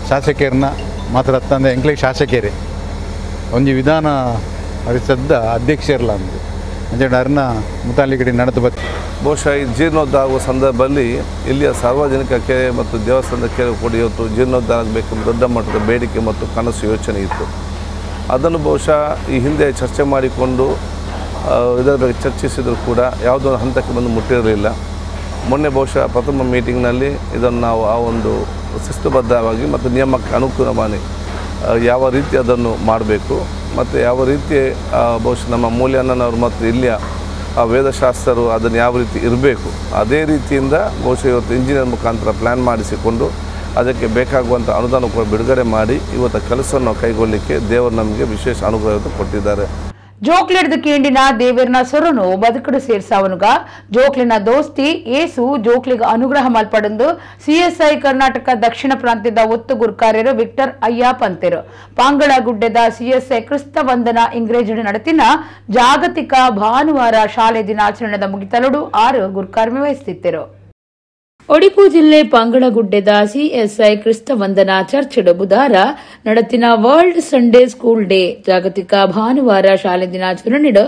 ಶಾಸಕರನ್ನ ಮಾತ್ರ ತಂದೆ ಎಂಕ್ಲೆ ಶಾಸಕರೇ ಒಂಜಿ ವಿಧಾನ ಪರಿಷದ್ದ ಅಧ್ಯಕ್ಷರಲ್ಲ ಅಂದು ಅಂಚೆ ಅರ್ನ ಮುತಾಲಿಕಡಿ ನಡೆದು ಬತ್. ಬಹುಶಃ ಈ ಜೀರ್ಣೋದ್ಧಾರ ಆಗುವ ಸಂದರ್ಭದಲ್ಲಿ ಇಲ್ಲಿಯ ಸಾರ್ವಜನಿಕ ಕೆರೆ ಮತ್ತು ದೇವಸ್ಥಾನದ ಕೆರೆ ಕೂಡ ಇವತ್ತು ಜೀರ್ಣೋದ್ಧಾರ ಆಗಬೇಕೆಂಬ ದೊಡ್ಡ ಮಟ್ಟದ ಬೇಡಿಕೆ ಮತ್ತು ಕನಸು ಯೋಚನೆ ಇತ್ತು. ಅದನ್ನು ಬಹುಶಃ ಈ ಹಿಂದೆ ಚರ್ಚೆ ಮಾಡಿಕೊಂಡು ಇದರ ಬಗ್ಗೆ ಚರ್ಚಿಸಿದರೂ ಕೂಡ ಯಾವುದೋ ಒಂದು ಹಂತಕ್ಕೆ ಬಂದು ಮುಟ್ಟಿರಲಿಲ್ಲ. ಮೊನ್ನೆ ಬಹುಶಃ ಪ್ರಥಮ ಮೀಟಿಂಗ್ನಲ್ಲಿ ಇದನ್ನು ನಾವು ಆ ಒಂದು ಶಿಸ್ತುಬದ್ಧವಾಗಿ ಮತ್ತು ನಿಯಮಕ್ಕೆ ಅನುಗುಣವಾಗಿ ಯಾವ ರೀತಿ ಅದನ್ನು ಮಾಡಬೇಕು ಮತ್ತು ಯಾವ ರೀತಿ ಬಹುಶಃ ನಮ್ಮ ಮೂಲ್ಯಣ್ಣನವರು ಮತ್ತು ಇಲ್ಲಿಯ ಆ ವೇದಶಾಸ್ತ್ರರು ಅದನ್ನು ಯಾವ ರೀತಿ ಇರಬೇಕು ಅದೇ ರೀತಿಯಿಂದ ಬಹುಶಃ ಇವತ್ತು ಇಂಜಿನಿಯರ್ ಮುಖಾಂತರ ಪ್ಲ್ಯಾನ್ ಮಾಡಿಸಿಕೊಂಡು ಅದಕ್ಕೆ ಬೇಕಾಗುವಂಥ ಅನುದಾನ ಕೂಡ ಬಿಡುಗಡೆ ಮಾಡಿ ಇವತ್ತು ಕೆಲಸವನ್ನು ಕೈಗೊಳ್ಳಲಿಕ್ಕೆ ದೇವರು ನಮಗೆ ವಿಶೇಷ ಅನುಗ್ರಹವನ್ನು ಕೊಟ್ಟಿದ್ದಾರೆ. ಜೋಕ್ಲೆಡ್ದ ಕೇಂಡಿನ ದೇವರ್ನ ಸೊರನು ಬದುಕಡು ಸೇರ್ಸಾವನುಗ ಜೋಕ್ಲಿನ ದೋಸ್ತಿ ಏಸು ಜೋಕ್ಲಿಗ ಅನುಗ್ರಹ ಮಲ್ಪಡಂದು ಸಿಎಸ್ಐ ಕರ್ನಾಟಕ ದಕ್ಷಿಣ ಪ್ರಾಂತ್ಯದ ಒತ್ತು ಗುರ್ಕಾರ್ಯರು ವಿಕ್ಟರ್ ಅಯ್ಯ ಪಂತೆರು. ಪಾಂಗಳ ಗುಡ್ಡೆದ ಸಿಎಸ್ಐ ಕ್ರಿಸ್ತ ವಂದನ ಇಂಗ್ರೇಜು ನಡೆತಿನ ಜಾಗತಿಕ ಭಾನುವಾರ ಶಾಲೆ ದಿನಾಚರಣೆದ ಮುಗಿತಲುಡು 6 ಗುರ್ಕಾರ್ಮೆ ವಹಿಸುತ್ತಿದ್ದರು. ಒಡಿಪು ಜಿಲ್ಲೆ ಪಾಂಗಳಗುಡ್ಡೆದ ಸಿಎಸ್ಐ ಕ್ರಿಸ್ತ ವಂದನಾ ಚರ್ಚ್ ಬುಧಾರ ನಡತಿನ world Sunday school day ಜಾಗತಿಕ ಭಾನುವಾರ ಶಾಲೆ ದಿನಾಚರಣೆಡು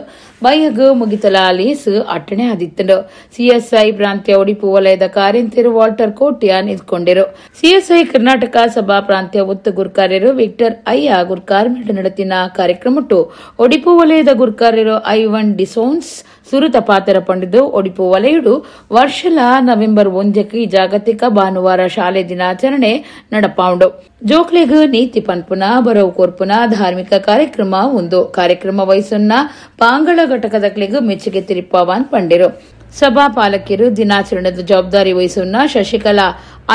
ಬೈಹಗ್ ಮುಗಿತಲ ಲೇಸ್ ಅಟ್ಟಣೆ ಆದಿತ್ತನು. ಸಿಎಸ್ಐ ಪ್ರಾಂತ್ಯ ಒಡಿಪು ವಲಯದ ಕಾರ್ಯಂತೆರು ವಾಲ್ಟರ್ ಕೋಟ್ಯಾನ್ ಇದ್ಕೊಂಡಿರು. ಸಿಎಸ್ಐ ಕರ್ನಾಟಕ ಸಭಾ ಪ್ರಾಂತ್ಯ ಒತ್ತು ಗುರ್ಕಾರ್ಯರು ವಿಕ್ಟರ್ ಅಯ್ಯ ಗುರ್ಕಾರ್ಮೆಡ್ ನಡತಿನ ಕಾರ್ಯಕ್ರಮಟ್ಟು ಒಡಿಪು ವಲಯದ ಗುರ್ಕಾರ್ಯರು ಐವನ್ ಡಿಸೋನ್ಸ್ ಸುರುತ ಪಾತ್ರ ಪಂಡಿದು ಒಡಿಪು ವಲಯಡು ವರ್ಷಲ ನವೆಂಬರ್ 1 ಜಾಗತಿಕ ಭಾನುವಾರ ಶಾಲೆ ದಿನಾಚರಣೆ ನಡಪಾಂಡು. ಜೋಕ್ಲೆಗ್ ನೀತಿ ಪನ್ಪುನ ಬರವು ಕೋರ್ಪುನ ಧಾರ್ಮಿಕ ಕಾರ್ಯಕ್ರಮ ಒಂದು ಕಾರ್ಯಕ್ರಮ ವಯಸ್ಸನ್ನ ಪಾಂಗಳ ಘಟಕದಕ್ಲೆಗ್ ಮೆಚ್ಚುಗೆ ತಿರುಪಾವಾನ್ ಪಂಡಿರು. ಸಭಾ ಪಾಲಕಿಯರು ದಿನಾಚರಣೆದ ಜವಾಬ್ದಾರಿ ವಹಿಸುನ್ನ ಶಶಿಕಲಾ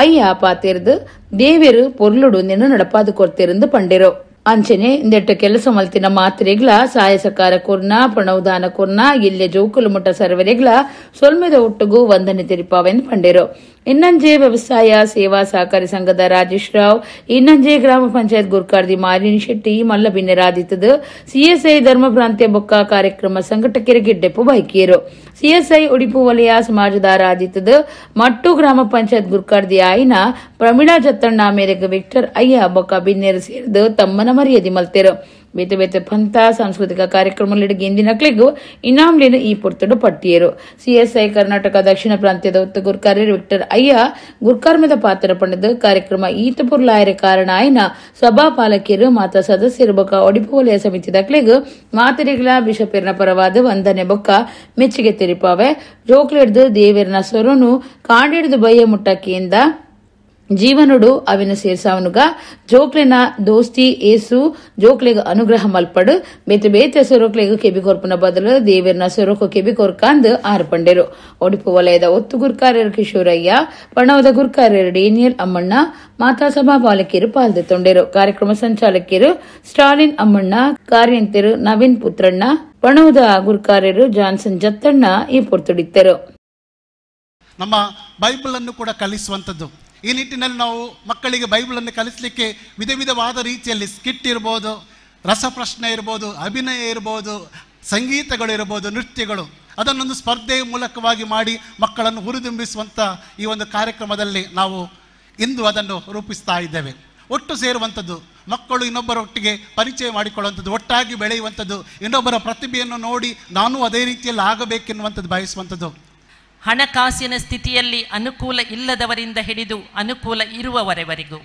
ಅಯ್ಯ ಪಾತಿರ್ದು ದೇವರು ಪೊರ್ಲುಡು ನಿನ್ನ ನಡಪಾದು ಕೊರ್ತಿರಂದು ಪಂಡಿರು. ಅಂಚನೆ ಇಂದೆಟ್ಟ ಕೆಲಸ ಮಲ್ತಿನ ಮಾತ್ರೆಗ್ಲ ಸಹಾಯ ಸಕಾರ ಕೊರ್ನ ಪ್ರಣವದಾನ ಕೊರ್ನ ಇಲ್ಲೆ ಜೋಕುಲು ಮುಟ್ಟ ಸರ್ವರೆಗ್ಲ ಸೊಲ್ಮೆದ ಒಟ್ಟುಗು ವಂದನೆ ತಿರುಪಾವೆಂದು ಪಂಡಿರು. ಇನ್ನಂಜೆ ವ್ಯವಸಾಯ ಸೇವಾ ಸಹಕಾರಿ ಸಂಘದ ರಾಜೇಶ್ ರಾವ್, ಇನ್ನಂಜೆ ಗ್ರಾಮ ಪಂಚಾಯತ್ ಗುರ್ಕಾರ್ದಿ ಮಾಲಿನಿ ಶೆಟ್ಟಿ ಮಲ್ಲಬಿನ್ನೆರಾದಿತ್ತದು ಸಿಎಸ್ಐ ಧರ್ಮ ಪ್ರಾಂತ್ಯ ಬೊಕ್ಕ ಕಾರ್ಯಕ್ರಮ ಸಂಘಟಕರಿಗೆ ಗಿಡ್ಡೆಪ್ಪು ಬೈಕಿಯರು. ಸಿಎಸ್ಐ ಉಡಿಪು ವಲಯ ಸಮಾಜದಾರ ಆದಿತ್ತದು ಮಟ್ಟು ಗ್ರಾಮ ಪಂಚಾಯತ್ ಗುರ್ಕಾರ್ದಿ ಆಯಿನ ಪ್ರಮೀಳಾ ಜತ್ತಣ್ಣ ಮೇರೆಗೆ ವಿಕ್ಟರ್ ಅಯ್ಯ ಬೊಕ್ಕ ಬಿನ್ನೆರು ಸೇರಿದು ತಮ್ಮನ ಮರ್ಯಾದೆ ಮಲ್ತೆರು. ಬೇತೆ ಬೇತೆ ಪಂಥ ಸಾಂಸ್ಕೃತಿಕ ಕಾರ್ಯಕ್ರಮಗಳಿಗೆ ಗೆಂದಿನಕ್ಲೆಗೂ ಇನಾಮ್ಲೇನು ಈ ಪೊರ್ತುಡು ಪಟ್ಟಿಯರು. ಸಿಎಸ್ಐ ಕರ್ನಾಟಕ ದಕ್ಷಿಣ ಪ್ರಾಂತ್ಯದ ಉತ್ತ ಗುರ್ಕಾರ್ಯರು ವಿಕ್ಟರ್ ಅಯ್ಯ ಗುರ್ಕಾರ್ಮದ ಪಾತ್ರ ಪಡೆದು ಕಾರ್ಯಕ್ರಮ ಈತಪುರ್ಲಾಯರ ಕಾರಣ ಆಯ್ನ ಸಭಾಪಾಲಕಿಯರು ಮಾತಾ ಸದಸ್ಯರು ಬೊಕ್ಕ ಒಡಿಪು ವಲಯ ಸಮಿತಿ ದಾಖಲೆಗೂ ಮಾತರಿಗಳ ಬಿಷಪಿರ್ನ ಪರವಾದ ವಂದನೆ ಬೊಕ್ಕ ಮೆಚ್ಚುಗೆ ತೆರಿಪಾವೆ. ಜೋಕ್ಲೆಡ್ದು ದೇವಿರ್ನ ಸೊರನು ಕಾಂಡಿಡ್ದು ಬಯ್ಯ ಮುಟ್ಟಕ್ಕಿಯಿಂದ ಜೀವನುಡು ಅವಿನ ಸೇರ್ಸಾವನುಗ ಜೋಕ್ಲೆನ ದೋಸ್ತಿ ಏಸು ಜೋಕ್ಲೆಗ ಅನುಗ್ರಹ ಮಲ್ಪಡು ಬೇತೆ ಬೇತೆ ಸೊರಕ್ಲೆಗ ಕೆಬಿಕೊರ್ಪುನ ಬದಲು ದೇವಿರ್ನ ಸೊರಕು ಕೆಬಿಕೊರ್ಕಂದ್ ಆರ್ಪಂಡೆರು. ಒಡಿಪು ವಲಯದ ಒತ್ತು ಗುರ್ಕಾರ್ಯರು ಕಿಶೋರಯ್ಯ, ಪಣವದ ಗುರ್ಕಾರ್ಯರು ಡೇನಿಯಲ್ ಅಮ್ಮಣ್ಣ, ಮಾತಾ ಸಭಾ ಪಾಲಕಿಯರು ಪಾಲ್ದೆತ್ತೊಂಡೆರು. ಕಾರ್ಯಕ್ರಮ ಸಂಚಾಲಕಿಯರು ಸ್ಟಾಲಿನ್ ಅಮ್ಮಣ್ಣ, ಕಾರ್ಯಂತೆರು ನವೀನ್ ಪುತ್ರಣ್ಣ, ಪಣವದ ಗುರ್ಕಾರ್ಯರು ಜಾನ್ಸನ್ ಜತ್ತಣ್ಣ ಈ ಪೊರ್ತುಡಿತ್ತರು. ನಮ್ಮ ಬೈಬಲ್ ಅನ್ನು ಕೂಡ ಕಲಿಸುವಂತದ್ದು. ಈ ನಿಟ್ಟಿನಲ್ಲಿ ನಾವು ಮಕ್ಕಳಿಗೆ ಬೈಬಲನ್ನು ಕಲಿಸಲಿಕ್ಕೆ ವಿಧ ವಿಧವಾದ ರೀತಿಯಲ್ಲಿ ಸ್ಕಿಟ್ ಇರ್ಬೋದು, ರಸಪ್ರಶ್ನೆ ಇರ್ಬೋದು, ಅಭಿನಯ ಇರ್ಬೋದು, ಸಂಗೀತಗಳಿರ್ಬೋದು, ನೃತ್ಯಗಳು, ಅದನ್ನೊಂದು ಸ್ಪರ್ಧೆಯ ಮೂಲಕವಾಗಿ ಮಾಡಿ ಮಕ್ಕಳನ್ನು ಹುರಿದುಂಬಿಸುವಂಥ ಈ ಒಂದು ಕಾರ್ಯಕ್ರಮದಲ್ಲಿ ನಾವು ಇಂದು ಅದನ್ನು ರೂಪಿಸ್ತಾ ಇದ್ದೇವೆ. ಒಟ್ಟು ಸೇರುವಂಥದ್ದು, ಮಕ್ಕಳು ಇನ್ನೊಬ್ಬರೊಟ್ಟಿಗೆ ಪರಿಚಯ ಮಾಡಿಕೊಳ್ಳುವಂಥದ್ದು, ಒಟ್ಟಾಗಿ ಬೆಳೆಯುವಂಥದ್ದು, ಇನ್ನೊಬ್ಬರ ಪ್ರತಿಭೆಯನ್ನು ನೋಡಿ ನಾನು ಅದೇ ರೀತಿಯಲ್ಲಿ ಆಗಬೇಕೆನ್ನುವಂಥದ್ದು ಬಯಸುವಂಥದ್ದು. ಹಣಕಾಸಿನ ಸ್ಥಿತಿಯಲ್ಲಿ ಅನುಕೂಲ ಇಲ್ಲದವರಿಂದ ಹಿಡಿದು ಅನುಕೂಲ ಇರುವವರೆವರೆಗೂ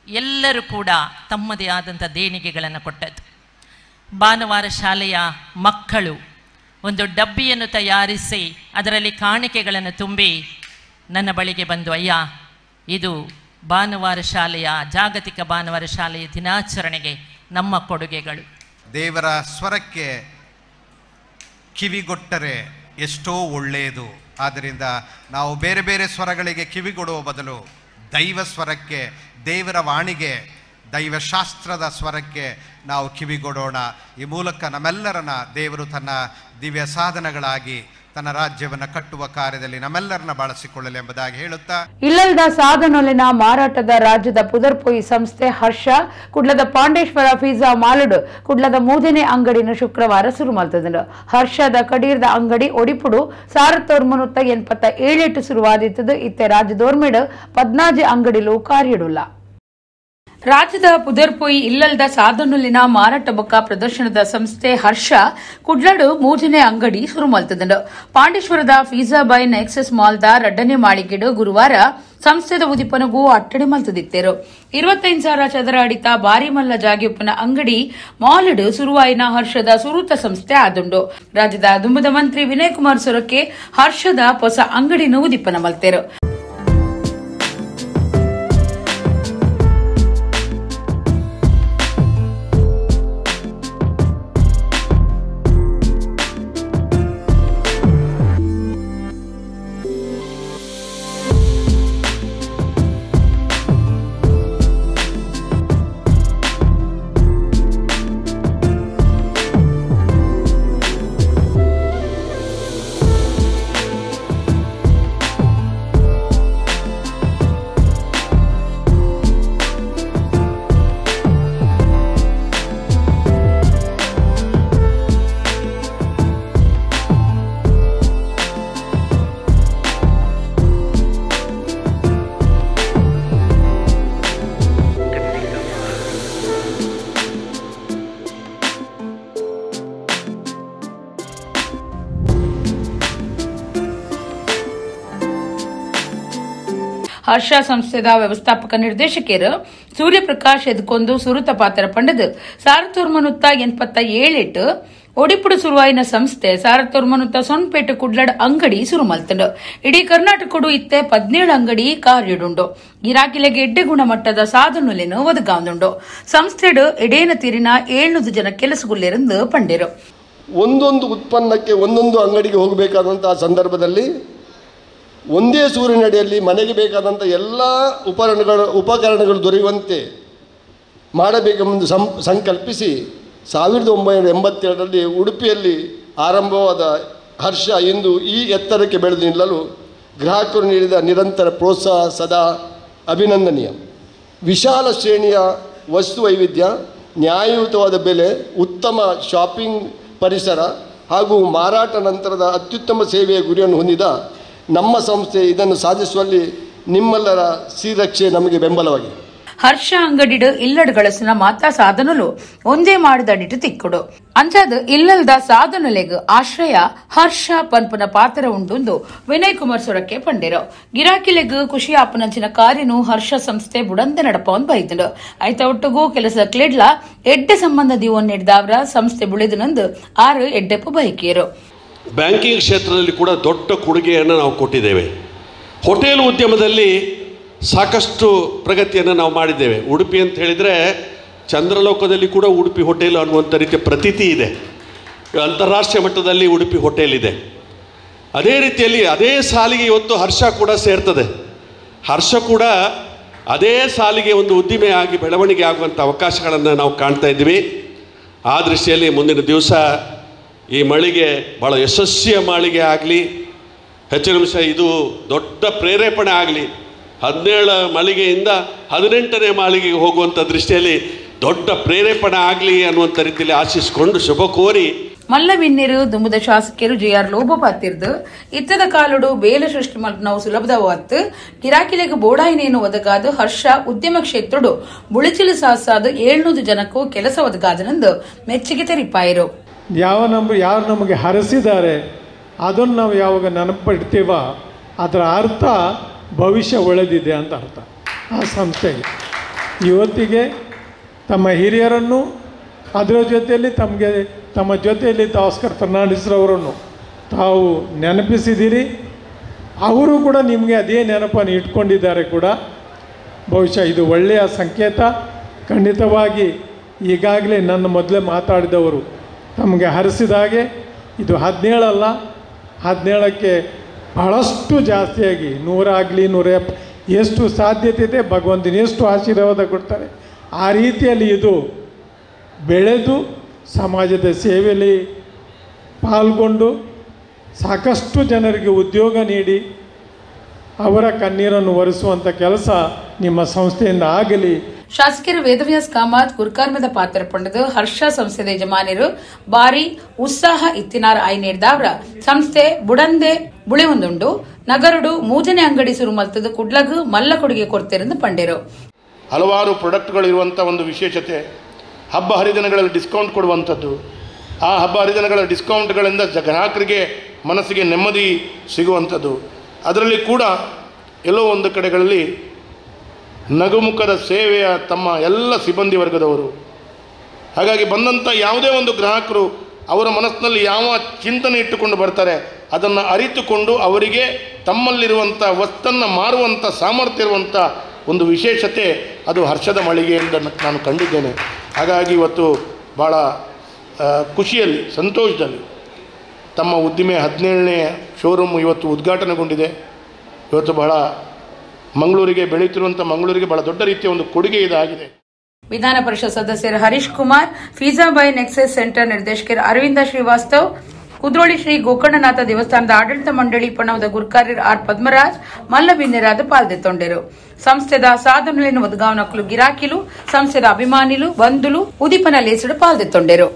ಎಲ್ಲರೂ ಕೂಡ ತಮ್ಮದೇ ಆದಂಥ ದೇಣಿಗೆಗಳನ್ನು ಕೊಟ್ಟದ್ದು. ಭಾನುವಾರ ಶಾಲೆಯ ಮಕ್ಕಳು ಒಂದು ಡಬ್ಬಿಯನ್ನು ತಯಾರಿಸಿ ಅದರಲ್ಲಿ ಕಾಣಿಕೆಗಳನ್ನು ತುಂಬಿ ನನ್ನ ಬಳಿಗೆ ಬಂದು, ಅಯ್ಯ ಇದು ಭಾನುವಾರ ಶಾಲೆಯ ಜಾಗತಿಕ ಭಾನುವಾರ ಶಾಲೆಯ ದಿನಾಚರಣೆಗೆ ನಮ್ಮ ಕೊಡುಗೆಗಳು. ದೇವರ ಸ್ವರಕ್ಕೆ ಕಿವಿಗೊಟ್ಟರೆ ಎಷ್ಟೋ ಒಳ್ಳೆಯದು. ಆದ್ದರಿಂದ ನಾವು ಬೇರೆ ಬೇರೆ ಸ್ವರಗಳಿಗೆ ಕಿವಿಗೊಡುವ ಬದಲು ದೈವ ಸ್ವರಕ್ಕೆ, ದೇವರ ವಾಣಿಗೆ, ದೈವಶಾಸ್ತ್ರದ ಸ್ವರಕ್ಕೆ ನಾವು ಕಿವಿಗೊಡೋಣ. ಈ ಮೂಲಕ ನಮ್ಮೆಲ್ಲರನ್ನ ದೇವರು ತನ್ನ ದಿವ್ಯ ಸಾಧನಗಳಾಗಿ ತನ್ನ ರಾಜ್ಯವನ್ನು ಕಟ್ಟುವ ಕಾರ್ಯದಲ್ಲಿ ನಮ್ಮೆಲ್ಲರನ್ನ ಬಳಸಿಕೊಳ್ಳಲಿ ಎಂಬುದಾಗಿ ಹೇಳುತ್ತಾ, ಇಲ್ಲದ ಸಾಧನೊಲಿನ ಮಾರಾಟದ ರಾಜ್ಯದ ಪುದರ್ಪೊಯಿ ಸಂಸ್ಥೆ ಹರ್ಷ ಕುಡ್ಲದ ಪಾಂಡೇಶ್ವರ ಫೀಜಾ ಮಾಲುಡು ಕುಡ್ಲದ ಮೂದನೆ ಅಂಗಡಿನ ಶುಕ್ರವಾರ ಶುರು ಮಾಡ್ತದನು. ಹರ್ಷದ ಕಡೀರ್ದ ಅಂಗಡಿ ಒಡಿಪುಡು 1387 ಶುರುವಾದಿತ್ತದು. ಇತ್ತೆ ರಾಜ್ಯದೋರ್ಮೇಡು 14 ಅಂಗಡಿಲು ಕಾರ್ಯಿಡುಲ್ಲ. ರಾಜ್ಯದ ಪುದರ್ಪೊಯಿ ಇಲ್ಲಲ್ದ ಸಾಧನುಲಿನ ಮಾರಾಟ ಬೊಕ್ಕ ಪ್ರದರ್ಶನದ ಸಂಸ್ಥೆ ಹರ್ಷ ಕುಡ್ಲಡು ಮೂಜನೆ ಅಂಗಡಿ ಶುರು ಮಲ್ತದಂಡು. ಪಾಂಡೇಶ್ವರದ ಫೀಜಾ ಬೈ ನೆಕ್ಸಸ್ ಮಾಲ್ದ ರಡ್ಡನೆ ಮಾಳಿಗೆಡು ಗುರುವಾರ ಸಂಸ್ಥೆದ ಉದಿಪನಗೂ ಅಟ್ಟಣೆ ಮಲ್ತದಿತ್ತೇರು. 25,000 ಚದರ ಅಡಿತ ಬಾರಿ ಮಲ್ಲ ಜಾಗಿಪ್ಪನ ಅಂಗಡಿ ಮಾಲ್ಡ್ ಸುರುವಾಯಿನ ಹರ್ಷದ ಸುರೂತ ಸಂಸ್ಥೆ ಆದುಂಡು. ರಾಜ್ಯದ ದುಂಬದ ಮಂತ್ರಿ ವಿನಯ್ ಕುಮಾರ್ ಸೊರಕೆ ಹರ್ಷದ ಹೊಸ ಅಂಗಡಿನ ಉದಿಪನ ಮಲ್ತೇರು. ಹರ್ಷ ಸಂಸ್ಥೆದ ವ್ಯವಸ್ಥಾಪಕ ನಿರ್ದೇಶಕರು ಸೂರ್ಯಪ್ರಕಾಶ್ ಎದ್ಕೊಂದು ಸುರುತ ಪಾತ್ರ ಪಂಡದು 1987 ಒಡಿಪುಡು ಸುರುವಾಯಿನ ಸಂಸ್ಥೆ 1908 ಕುಡ್ಲಡ್ ಅಂಗಡಿ ಸುರು ಮಲ್ತಂಡು. ಇಡೀ ಕರ್ನಾಟಕಡು ಇತ್ತೆ 17 ಅಂಗಡಿ ಕಾರ್ಯಡುಂಡು. ಗಿರಾಕಿಲೆಗೆ ಎಡ್ಡೆ ಗುಣಮಟ್ಟದ ಸಾಧನುಲೆನು ಒದಗಾಂದುಂಡು. ಸಂಸ್ಥೆಡು ಎಡೇನ ತೀರಿನ 700 ಜನ ಕೆಲಸಗುಲ್ಲೆರೆಂದು ಪಂಡೇರು. ಒಂದೊಂದು ಉತ್ಪನ್ನಕ್ಕೆ ಒಂದೊಂದು ಅಂಗಡಿಗೆ ಹೋಗಬೇಕಾದಂತಹ ಸಂದರ್ಭದಲ್ಲಿ ಒಂದೇ ಸೂರಿನಡಿಯಲ್ಲಿ ಮನೆಗೆ ಬೇಕಾದಂಥ ಎಲ್ಲ ಉಪಕರಣಗಳು ದೊರೆಯುವಂತೆ ಮಾಡಬೇಕೆಂದು ಸಂಕಲ್ಪಿಸಿ 1982ರಲ್ಲಿ ಉಡುಪಿಯಲ್ಲಿ ಆರಂಭವಾದ ಹರ್ಷ ಇಂದು ಈ ಎತ್ತರಕ್ಕೆ ಬೆಳೆದು ನಿಲ್ಲಲು ಗ್ರಾಹಕರು ನೀಡಿದ ನಿರಂತರ ಪ್ರೋತ್ಸಾಹ ಸದಾ ಅಭಿನಂದನೀಯ. ವಿಶಾಲ ಶ್ರೇಣಿಯ ವಸ್ತು ವೈವಿಧ್ಯ, ನ್ಯಾಯಯುತವಾದ ಬೆಲೆ, ಉತ್ತಮ ಶಾಪಿಂಗ್ ಪರಿಸರ ಹಾಗೂ ಮಾರಾಟ ನಂತರದ ಅತ್ಯುತ್ತಮ ಸೇವೆಯ ಗುರಿಯನ್ನು ಹೊಂದಿದ ನಮ್ಮ ಸಂಸ್ಥೆ ಇದನ್ನು ಸಾಧಿಸುವಲ್ಲಿ ನಿಮ್ಮೆಲ್ಲರ ಶ್ರೀರಕ್ಷೆ ನಮಗೆ ಬೆಂಬಲವಾಗಿದೆ. ಹರ್ಷ ಅಂಗಡಿಡು ಇಲ್ಲಡ್ ಗಳಸುನ ಮಾತಾ ಸಾಧನಲು ಒಂಜೇ ಮಾಡಿದಡಿಟ್ಟು ತಿಕ್ಕುಡು. ಅಂಚಾದ್ ಇಲ್ಲಲ್ದ ಸಾಧನಲೆಗ್ ಆಶ್ರಯ ಹರ್ಷ ಪನ್ಪುನ ಪಾತ್ರ ಉಂಡುಂದು ವಿನಯ್ ಕುಮಾರ್ ಸೊರಕೆ ಪಂಡೆರು. ಗಿರಾಕಿಲೆಗ್ ಖುಷಿ ಆಪುನಂಚಿನ ಕಾರ್ಯನು ಹರ್ಷ ಸಂಸ್ಥೆ ಬುಡಂದೆ ನಡಪವನ್ ಬೈದುಂಡು. ಐತ ಒಟ್ಟುಗು ಕೆಲಸ ಕ್ಲೆಡ್ಲ ಎಡ್ಡೆ ಸಂಬಂಧ ದೀವೊನ್ ನೀಡಿದವರ ಸಂಸ್ಥೆ ಬುಳಿದನಂದು ಆರು ಎಡ್ಡೆಪ್ಪು ಬಯಕಿಯರು. ಬ್ಯಾಂಕಿಂಗ್ ಕ್ಷೇತ್ರದಲ್ಲಿ ಕೂಡ ದೊಡ್ಡ ಕೊಡುಗೆಯನ್ನು ನಾವು ಕೊಟ್ಟಿದ್ದೇವೆ. ಹೋಟೆಲ್ ಉದ್ಯಮದಲ್ಲಿ ಸಾಕಷ್ಟು ಪ್ರಗತಿಯನ್ನು ನಾವು ಮಾಡಿದ್ದೇವೆ. ಉಡುಪಿ ಅಂತ ಹೇಳಿದರೆ ಚಂದ್ರಲೋಕದಲ್ಲಿ ಕೂಡ ಉಡುಪಿ ಹೋಟೆಲ್ ಅನ್ನುವಂಥ ರೀತಿಯ ಪ್ರತೀತಿ ಇದೆ. ಅಂತಾರಾಷ್ಟ್ರೀಯ ಮಟ್ಟದಲ್ಲಿ ಉಡುಪಿ ಹೋಟೆಲ್ ಇದೆ. ಅದೇ ರೀತಿಯಲ್ಲಿ ಅದೇ ಸಾಲಿಗೆ ಇವತ್ತು ಹರ್ಷ ಕೂಡ ಸೇರ್ತದೆ. ಹರ್ಷ ಕೂಡ ಅದೇ ಸಾಲಿಗೆ ಒಂದು ಉದ್ದಿಮೆಯಾಗಿ ಬೆಳವಣಿಗೆ ಆಗುವಂಥ ಅವಕಾಶಗಳನ್ನು ನಾವು ಕಾಣ್ತಾ ಇದ್ದೀವಿ. ಆ ದೃಷ್ಟಿಯಲ್ಲಿ ಮುಂದಿನ ದಿವಸ ಈ ಮಳಿಗೆ ಭಾಳ ಯಶಸ್ವಿಯ ಮಳಿಗೆ ಆಗಲಿ, ಹೆಚ್ಚಿನ ಅಂಶ ಇದು ದೊಡ್ಡ ಪ್ರೇರೇಪಣೆ ಆಗಲಿ. 17 ಮಳಿಗೆಯಿಂದ 18ನೇ ಮಾಳಿಗೆಗೆ ಹೋಗುವಂಥ ದೃಷ್ಟಿಯಲ್ಲಿ ದೊಡ್ಡ ಪ್ರೇರೇಪಣೆ ಆಗಲಿ ಅನ್ನುವಂಥ ರೀತಿಯಲ್ಲಿ ಆಶಿಸಿಕೊಂಡು ಶುಭ ಕೋರಿ. ಮಲ್ಲವಿನ್ನಿರು ದುಂಬುದ ಶಾಸಕರು ಜೆಆರ್ ಲೋಬೋ ಪಾತಿರ್ದು ಇತ್ತದ ಕಾಲುಡು ಬೇಲೆ ಸೃಷ್ಟಿ ಮಲ್ಪನವು ಸುಲಭದವತ್ತು ಗಿರಾಕಿಲೆಗ್ ಬೋಡಾಯಿನೇನು ಒದಗಾದು ಹರ್ಷ ಉದ್ಯಮ ಕ್ಷೇತ್ರಡು ಬುಳಿಚಿಲು ಸಾಸಾದು 700 ಜನಕ್ಕೂ ಕೆಲಸ ಒದಗಾದನೆಂದು ಮೆಚ್ಚುಗೆ ತೆರಿಪಾಯಿರು. ಯಾರು ನಮಗೆ ಹರಸಿದ್ದಾರೆ ಅದನ್ನು ನಾವು ಯಾವಾಗ ನೆನಪಿಡ್ತೀವ ಅದರ ಅರ್ಥ ಭವಿಷ್ಯ ಒಳ್ಳೆದಿದೆ ಅಂತ ಅರ್ಥ ಆ ಸಂಸ್ಥೆಗೆ. ಇವತ್ತಿಗೆ ತಮ್ಮ ಹಿರಿಯರನ್ನು ಅದರ ಜೊತೆಯಲ್ಲಿ ತಮಗೆ ತಮ್ಮ ಜೊತೆಯಲ್ಲಿ ಆಸ್ಕರ್ ಫರ್ನಾಂಡಿಸ್ರವರನ್ನು ತಾವು ನೆನಪಿಸಿದ್ದೀರಿ. ಅವರು ಕೂಡ ನಿಮಗೆ ಅದೇ ನೆನಪನ್ನು ಇಟ್ಕೊಂಡಿದ್ದಾರೆ ಕೂಡ. ಬಹುಶಃ ಇದು ಒಳ್ಳೆಯ ಸಂಕೇತ. ಖಂಡಿತವಾಗಿ ಈಗಾಗಲೇ ನನ್ನ ಮೊದಲೇ ಮಾತಾಡಿದವರು ತಮಗೆ ಹರಿಸಿದಾಗೆ ಇದು 17 ಅಲ್ಲ, 17ಕ್ಕೆ ಬಹಳಷ್ಟು ಜಾಸ್ತಿಯಾಗಿ 100 ಆಗಲಿ 170 ಎಷ್ಟು ಸಾಧ್ಯತೆ ಇದೆ, ಭಗವಂತನ ಎಷ್ಟು ಆಶೀರ್ವಾದ ಕೊಡ್ತಾರೆ ಆ ರೀತಿಯಲ್ಲಿ ಇದು ಬೆಳೆದು ಸಮಾಜದ ಸೇವೆಯಲ್ಲಿ ಪಾಲ್ಗೊಂಡು ಸಾಕಷ್ಟು ಜನರಿಗೆ ಉದ್ಯೋಗ ನೀಡಿ ಅವರ ಕಣ್ಣೀರನ್ನು ಒರೆಸುವಂಥ ಕೆಲಸ ನಿಮ್ಮ ಸಂಸ್ಥೆಯಿಂದ ಆಗಲಿ. ಶಾಸಕರು ವೇದವ್ಯಾಸ್ ಕಾಮತ್ ಗುರ್ಕಾರ್ಮದ ಪಾತ್ರ ಪಂಡದು ಹರ್ಷ ಸಂಸ್ಥೆದ ಯಜಮಾನರು ಬಾರಿ ಉತ್ಸಾಹ ಇತ್ತಿನಾರ್ ಆಯ್ ನೀಡಿದವರ ಸಂಸ್ಥೆ ಬುಡಂದೆ ಬುಳೆಯೊಂದುಂಡು. ನಗರಡು ಮೂಜನೆ ಅಂಗಡಿ ಸುರು ಮಲ್ತದ ಕುಡ್ಲಗು ಮಲ್ಲ ಕೊಡುಗೆ ಕೊಡ್ತಿರೆಂದು ಪಂಡೇರು. ಹಲವಾರು ಪ್ರಾಡಕ್ಟ್ಗಳಿರುವಂಥ ಒಂದು ವಿಶೇಷತೆ, ಹಬ್ಬ ಹರಿದಿನಗಳಲ್ಲಿ ಡಿಸ್ಕೌಂಟ್ ಕೊಡುವಂಥದ್ದು. ಆ ಹಬ್ಬ ಹರಿದಿನಗಳ ಡಿಸ್ಕೌಂಟ್ಗಳಿಂದ ಗ್ರಾಹಕರಿಗೆ ಮನಸ್ಸಿಗೆ ನೆಮ್ಮದಿ ಸಿಗುವಂಥದ್ದು. ಅದರಲ್ಲಿ ಕೂಡ ಎಲ್ಲೋ ಒಂದು ಕಡೆಗಳಲ್ಲಿ ನಗುಮುಖದ ಸೇವೆಯ ತಮ್ಮ ಎಲ್ಲ ಸಿಬ್ಬಂದಿ ವರ್ಗದವರು. ಹಾಗಾಗಿ ಬಂದಂಥ ಯಾವುದೇ ಒಂದು ಗ್ರಾಹಕರು ಅವರ ಮನಸ್ಸಿನಲ್ಲಿ ಯಾವ ಚಿಂತನೆ ಇಟ್ಟುಕೊಂಡು ಬರ್ತಾರೆ ಅದನ್ನು ಅರಿತುಕೊಂಡು ಅವರಿಗೆ ತಮ್ಮಲ್ಲಿರುವಂಥ ವಸ್ತನ್ನು ಮಾರುವಂಥ ಸಾಮರ್ಥ್ಯ ಇರುವಂಥ ಒಂದು ವಿಶೇಷತೆ ಅದು ಹರ್ಷದ ಮಳಿಗೆಯಿಂದ ನಾನು ಕಂಡಿದ್ದೇನೆ. ಹಾಗಾಗಿ ಇವತ್ತು ಭಾಳ ಖುಷಿಯಲ್ಲಿ ಸಂತೋಷದಲ್ಲಿ ತಮ್ಮ ಉದ್ದಿಮೆ 17ನೇ ಶೋರೂಮ್ ಇವತ್ತು ಉದ್ಘಾಟನೆಗೊಂಡಿದೆ. ಇವತ್ತು ಬಹಳ ಮಂಗಳೂರಿಗೆ ಬೆಳೆಯುತ್ತಿರುವಂಥ ಮಂಗಳೂರಿಗೆ ಬಹಳ ದೊಡ್ಡ ರೀತಿಯ ಒಂದು ಕೊಡುಗೆ ಇದಾಗಿದೆ. ವಿಧಾನ ಪರಿಷತ್ ಸದಸ್ಯರು ಹರೀಶ್ ಕುಮಾರ್, ಫೀಜಾಬಾಯಿ ನೆಕ್ಸಸ್ ಸೆಂಟರ್ ನಿರ್ದೇಶಕರು ಅರವಿಂದ ಶ್ರೀವಾಸ್ತವ್, ಕುದ್ರೋಳಿ ಶ್ರೀ ಗೋಕರ್ಣನಾಥ ದೇವಸ್ಥಾನದ ಆಡಳಿತ ಮಂಡಳಿ ಪಣವದ ಗುರ್ಕಾರ್ಯರು ಆರ್ ಪದ್ಮರಾಜ್ ಮಲ್ಲಬಿನ್ನೆರಾದ ಪಾಲ್ದೆತ್ತೊಂಡರು. ಸಂಸ್ಥೆದ ಸಾಧನಗಳನ್ನು ಒದಗಾವನಕಲು ಗಿರಾಕಿಲು, ಸಂಸ್ಥೆದ ಅಭಿಮಾನಿಲು, ಬಂಧುಲು ಉದೀಪನ ಲೇಸುಡು ಪಾಲ್ದೆತ್ತೊಂಡರು.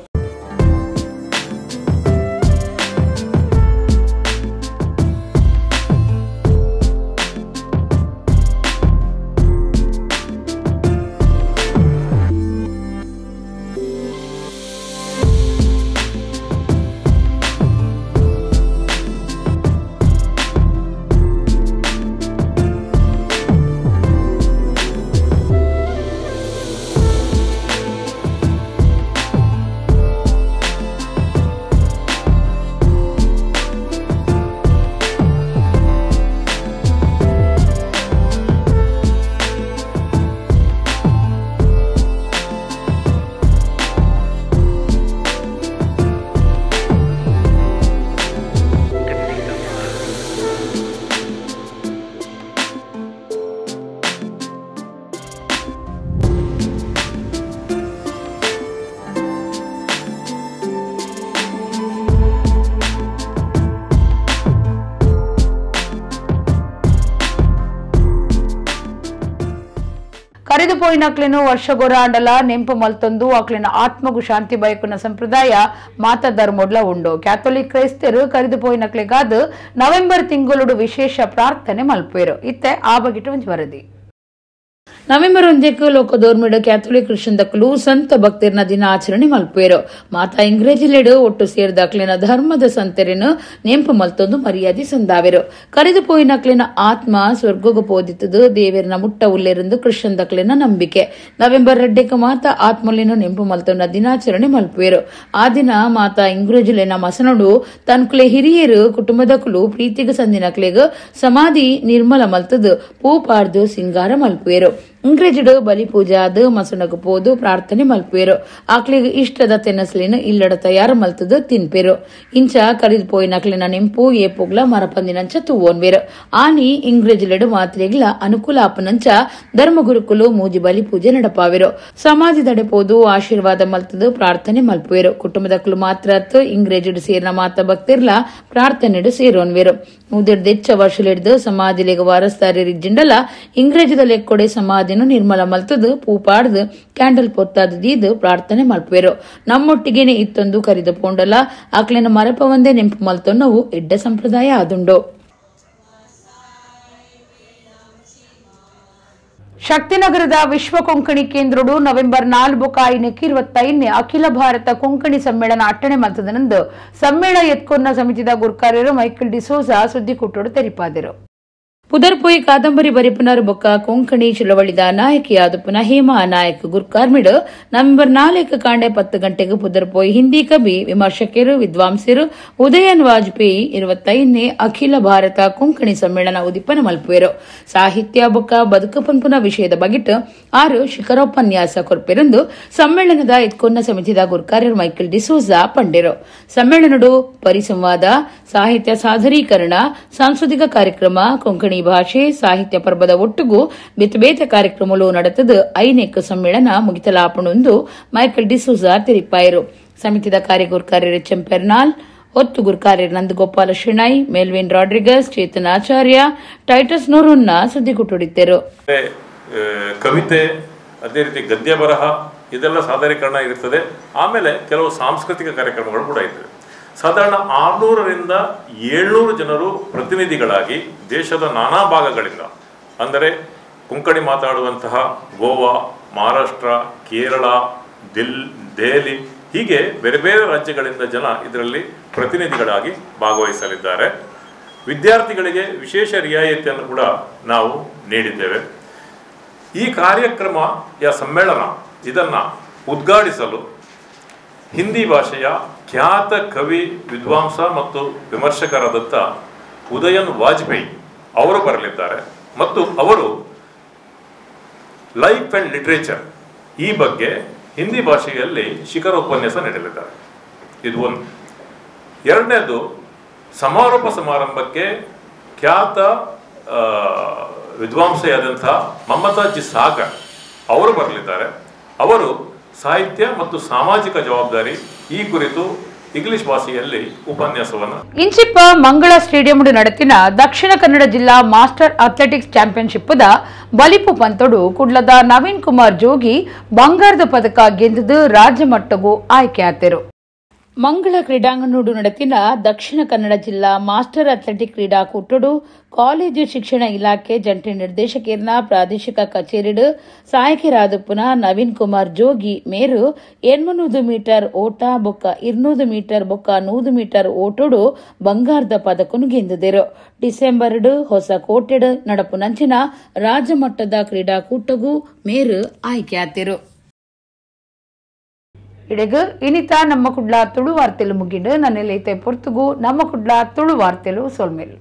ಕರೆದು ಪೋಯಿನಕ್ಲೆನು ವರ್ಷಗೊರ ಅಂಡಲ ನೆಂಪು ಮಲ್ತೊಂದು ಅಕ್ಲೆನ ಆತ್ಮಗು ಶಾಂತಿ ಬಯಕುನ ಸಂಪ್ರದಾಯ ಮಾತ ಧರ್ಮೊಡ್ಲ ಉಂಡು. ಕ್ಯಾಥೋಲಿಕ್ ಕ್ರೈಸ್ತರು ಕರೆದು ಪೋಯಿನಕ್ಲೆಗಾದ ನವೆಂಬರ್ ತಿಂಗಳುಡು ವಿಶೇಷ ಪ್ರಾರ್ಥನೆ ಮಲ್ಪೇರು. ಇತ್ತೆ ಆ ಬಗೆಟ್ ಒಂಜಿ ವರದಿ. November 1 ಲೋಕದೋರ್ಮಿಡ್ Catholic Christian ದಕ್ಕಲು ಸಂತ ಭಕ್ತಿರ್ನ ದಿನ ಆಚರಣೆ ಮಲ್ಪುವೆರು. ಮಾತಾ ಇಂಗ್ರೇಜಿಲೆಡು ಒಟ್ಟು ಸೇರ್ದಾಕ್ಲಿನ ಧರ್ಮದ ಸಂತರಿನ ನೆಂಪು ಮಲ್ತೊಂದು ಮರ್ಯಾದೆ ಸಂದಾವೆರು. ಕರೆದು ಪೋಯಿನಕ್ಲಿನ ಆತ್ಮ ಸ್ವರ್ಗಗು ಪೋದಿತ್ತದು ದೇವೆರ್ನ ಮುಟ್ಟ ಉಲ್ಲೆರೆಂದು ಕ್ರಿಶ್ಚಿಯನ್ ದಕ್ಲಿನ ನಂಬಿಕೆ. ನವೆಂಬರ್ 2 ಮಾತಾ ಆತ್ಮಲಿನ ನೆಂಪು ಮಲ್ತೊಂಡ ದಿನಾಚರಣೆ ಮಲ್ಪುವೆರು. ಆ ದಿನ ಮಾತಾ ಇಂಗ್ರೇಜಿಲೆನ ಮಸನಡು ತನ್ಕುಲೆ ಹಿರಿಯರು ಕುಟುಂಬದಕುಲು ಪ್ರೀತಿಗ ಸಂದಿನಕ್ಲೆಗ್ ಸಮಾಧಿ ನಿರ್ಮಲ ಮಲ್ತದು ಪೂ ಪಾಡ್ದು ಸಿಂಗಾರ ಮಲ್ಪುವೆರು. ಇಂಗ್ರೇಜಿಡು ಬಲಿ ಪೂಜಾದ ಮಸಣಗು ಪೋದು ಪ್ರಾರ್ಥನೆ ಮಲ್ಪುವೆರು. ಆಕ್ಲಿಗ್ ಇಷ್ಟದ ತೆನಸ್ಲಿನ ಇಲ್ಲಡ ತಯಾರು ಮಲ್ತದು ತಿನ್ಪೆರು. ಇಂಚ ಕರಿದು ಪೋಯಿನಕ್ಲಿನ ನೆಂಪು ಏಪುಗ್ಲ ಮರಪಂದಿನಂಚ ತೂವೋನ್ವೆರು. ಆನಿ ಇಂಗ್ರೇಜಿಲೆಡು ಮಾತ್ರೆಗ್ಲ ಅನುಕೂಲ ಆಪನಂಚ ಧರ್ಮಗುರುಕುಲು ಮೂಜಿ ಬಲಿ ಪೂಜೆ ನಡಪಾವೆರು. ಸಮಾಧಿದಡೆ ಪೋದು ಆಶೀರ್ವಾದ ಮಲ್ತದು ಪ್ರಾರ್ಥನೆ ಮಲ್ಪುವೆರು. ಕುಟುಂಬದಕ್ಲು ಮಾತ್ರ ಇಂಗ್ರೇಜಿಡು ಸೇರಿನ ಮಾತ ಭಕ್ತಿರ್ಲ ಪ್ರಾರ್ಥನೆಡು ಸೇರೋನ್ವೆರು. ಮುದಿರ್ದೆಚ್ಚ ವರ್ಷಲಿಡ್ದು ಸಮಾಧಿಲೆಗ್ ವಾರಸ್ದಾರಿಜ್ಜಿಂಡಲ ಇಂಗ್ರೇಜಿದ ಲೆಕ್ಕೊಡೆ ಸಮಾಧಿ ನಿರ್ಮಲ ಮಲ್ತದು ಪೂಪಾಡ್ದು ಕ್ಯಾಂಡಲ್ ಪೊತ್ತಾದ ದೀದು ಪ್ರಾರ್ಥನೆ ಮಲ್ಪುವೆರು. ನಮ್ಮೊಟ್ಟಿಗೆನೆ ಇತ್ತೊಂದು ಕರಿದ ಪೋಂಡಲ ಆಕ್ಲೆನ ಮರಪ ಒಂದೇ ನೆಂಪು ಮಲ್ತೊನ್ನವು ಎಡ್ಡ ಸಂಪ್ರದಾಯ ಆದುಂಡು. ಶಕ್ತಿನಗರದ ವಿಶ್ವ ಕೊಂಕಣಿ ಕೇಂದ್ರಡು ನವೆಂಬರ್ 4 5ಕ್ಕೆ 25ನೇ ಅಖಿಲ ಭಾರತ ಕೊಂಕಣಿ ಸಮ್ಮೇಳನ ಅಟ್ಟಣೆ ಮಲ್ತದನಂದು ಸಮ್ಮೇಳ ಎತ್ಕೊನ್ನ ಸಮಿತಿದ ಗುರ್ಕಾರ್ಯರು ಮೈಕಲ್ ಡಿಸೋಜಾ ಸುದ್ದಿಕೂಟೋಡು ತೆರಿಪಾದರು. ಪುದರ್ಪೊಯ್ ಕಾದಂಬರಿ ಬರಿಪುನರ್ ಬೊಕ್ಕ ಕೊಂಕಣಿ ಚಳವಳಿದ ನಾಯಕಿಯಾದ ಪುನಃ ಹೇಮಾ ನಾಯಕ್ ಗುರ್ಕಾರ್ಮಿಡ್ ನವೆಂಬರ್ 4 ಕಾಂಡೆ 10 ಗಂಟೆಗೆ ಪುದರ್ಪೊಯ್ ಹಿಂದಿ ಕವಿ ವಿಮರ್ಶಕರು ವಿದ್ವಾಂಸರು ಉದಯನ್ ವಾಜಪೇಯಿ 25ನೇ ಅಖಿಲ ಭಾರತ ಕೊಂಕಣಿ ಸಮ್ಮೇಳನ ಉದಿಪನ ಮಲ್ಪುವೆರು. ಸಾಹಿತ್ಯ ಬೊಕ್ಕ ಬದುಕು ಪನ್ಪುನ ವಿಷಯದ ಬಗಿಟ್ 6 ಶಿಖರೋಪನ್ಯಾಸ ಕೊರ್ಪೆರೆಂದು ಸಮ್ಮೇಳನದ ಇತ್ಕೊನ್ನ ಸಮಿತಿದ ಗುರ್ಕಾರ್ಯರು ಮೈಕಲ್ ಡಿಸೋಜಾ ಪಂಡೆರು. ಸಮ್ಮೇಳನಡು ಪರಿಸಂವಾದ, ಸಾಹಿತ್ಯ ಸಾದರೀಕರಣ, ಸಾಂಸ್ಕೃತಿಕ ಕಾರ್ಯಕ್ರಮ, ಕೊಂಕಣಿ ಭಾಷೆ ಸಾಹಿತ್ಯ ಪರ್ಬದ ಒಟ್ಟುಗು ಬೇತೆ ಕಾರ್ಯಕ್ರಮಗಳು ನಡೆತದು ಐನೇಕ ಸಮ್ಮೇಳನ ಮುಗಿತಲಾಪಣೊಂದು ಮೈಕಲ್ ಡಿಸೋಜಾ ತೆರಿಪಾಯರು. ಸಮಿತಿದ ಕಾರ್ಯಗುರ್ಕಾರ್ಯರು ಎಚ್ ಎಂ ಪೆರ್ನಾಲ್, ಒತ್ತು ಗುರ್ಕಾರ್ಯರು Nandagopala Shenoy, Melvin Rodrigues, Chetan Acharya, Titus Noronha ಸುದ್ದಿಗುಟ್ಟುಡಿದ್ದರು. ಕವಿತೆ, ಅದೇ ರೀತಿ ಗದ್ಯ ಬರಹ ಇದೆಲ್ಲ ಸಾದರೀಕರಣ ಇರುತ್ತದೆ. ಆಮೇಲೆ ಕೆಲವು ಸಾಂಸ್ಕೃತಿಕ ಕಾರ್ಯಕ್ರಮಗಳು ಕೂಡ ಇರ್ತವೆ. ಸಾಧಾರಣ 600ರಿಂದ 700 ಜನರು ಪ್ರತಿನಿಧಿಗಳಾಗಿ ದೇಶದ ನಾನಾ ಭಾಗಗಳಿಂದ, ಅಂದರೆ ಕೊಂಕಣಿ ಮಾತಾಡುವಂತಹ ಗೋವಾ, ಮಹಾರಾಷ್ಟ್ರ, ಕೇರಳ, ದೆಹಲಿ ಹೀಗೆ ಬೇರೆ ಬೇರೆ ರಾಜ್ಯಗಳಿಂದ ಜನ ಇದರಲ್ಲಿ ಪ್ರತಿನಿಧಿಗಳಾಗಿ ಭಾಗವಹಿಸಲಿದ್ದಾರೆ. ವಿದ್ಯಾರ್ಥಿಗಳಿಗೆ ವಿಶೇಷ ರಿಯಾಯಿತಿಯನ್ನು ಕೂಡ ನಾವು ನೀಡಿದ್ದೇವೆ. ಈ ಕಾರ್ಯಕ್ರಮ या ಸಮ್ಮೇಳನ ಇದನ್ನು ಉದ್ಘಾಟಿಸಲು ಹಿಂದಿ ಭಾಷೆಯ ಖ್ಯಾತ ಕವಿ, ವಿದ್ವಾಂಸ ಮತ್ತು ವಿಮರ್ಶಕರಾದಂಥ ಉದಯನ್ ವಾಜಪೇಯಿ ಅವರು ಬರಲಿದ್ದಾರೆ ಮತ್ತು ಅವರು life and literature ಈ ಬಗ್ಗೆ ಹಿಂದಿ ಭಾಷೆಯಲ್ಲಿ ಶಿಖರೋಪನ್ಯಾಸ ನೀಡಲಿದ್ದಾರೆ. ಇದು ಒಂದು. ಎರಡನೇದು, ಸಮಾರೋಪ ಸಮಾರಂಭಕ್ಕೆ ಖ್ಯಾತ ವಿದ್ವಾಂಸೆಯಾದಂಥ ಮಮತಾ ಜಿ ಸಾಗರ್ ಅವರು ಬರಲಿದ್ದಾರೆ. ಅವರು ಸಾಹಿತ್ಯ ಮತ್ತು ಸಾಮಾಜಿಕ ಜವಾಬ್ದಾರಿ ಈ ಕುರಿತು ಇಂಗ್ಲಿಷ್ ಭಾಷೆಯಲ್ಲಿ ಉಪನ್ಯಾಸವನ್ನು. ಇಂಚಿಪ್ಪ ಮಂಗಳ ಸ್ಟೇಡಿಯಂ ನಡೆತಿನ ದಕ್ಷಿಣ ಕನ್ನಡ ಜಿಲ್ಲಾ master athletics championship ಬಲಿಪು ಪಂತೊಡು ಕುಡ್ಲದ ನವೀನ್ ಕುಮಾರ್ ಜೋಗಿ ಬಂಗಾರದ ಪದಕ ಗೆಂದದು ರಾಜ್ಯ ಮಟ್ಟಗೂ ಆಯ್ಕೆಯಾದರು. ಮಂಗಳ ಕ್ರೀಡಾಂಗಣೋಡು ನಡೆತಿನ ದಕ್ಷಿಣ ಕನ್ನಡ ಜಿಲ್ಲಾ ಮಾಸ್ಟರ್ ಅಥ್ಲೆಟಿಕ್ ಕ್ರೀಡಾಕೂಟಡು ಕಾಲೇಜು ಶಿಕ್ಷಣ ಇಲಾಖೆ ಜಂಟಿ ನಿರ್ದೇಶಕಿಯರ್ನ ಪ್ರಾದೇಶಿಕ ಕಚೇರಿಡು ಸಾಯಕಿರಾದಪ್ಪನ ನವೀನ್ ಕುಮಾರ್ ಜೋಗಿ ಮೇರು 800 ಮೀಟರ್ ಓಟ ಬೊಕ್ಕ 200 ಮೀಟರ್ ಬೊಕ್ಕ 100 ಮೀಟರ್ ಓಟೋಡು ಬಂಗಾರದ ಪದಕನು ಗೆಂದಿದರು. ಡಿಸೆಂಬರ್ ಹೊಸಕೋಟೆಡು ನಡಪುನಂಚಿನ ರಾಜ್ಯಮಟ್ಟದ ಕ್ರೀಡಾಕೂಟಗೂ ಮೇರು ಆಯ್ಕೆಯಾತಿರು. ಇಡೆಗ ಇನಿತಾ ನಮ್ಮ ಕುಡ್ಲ ತುಳು ವಾರ್ತೆಲು ಮುಗಿಡು ನನ್ನೆಲ್ಲೈತೆ ಪೊರ್ತುಗು ನಮ್ಮ ಕುಡ್ಲ ತುಳು ವಾರ್ತೆಲು ಸೊಲ್ಮೇಲು.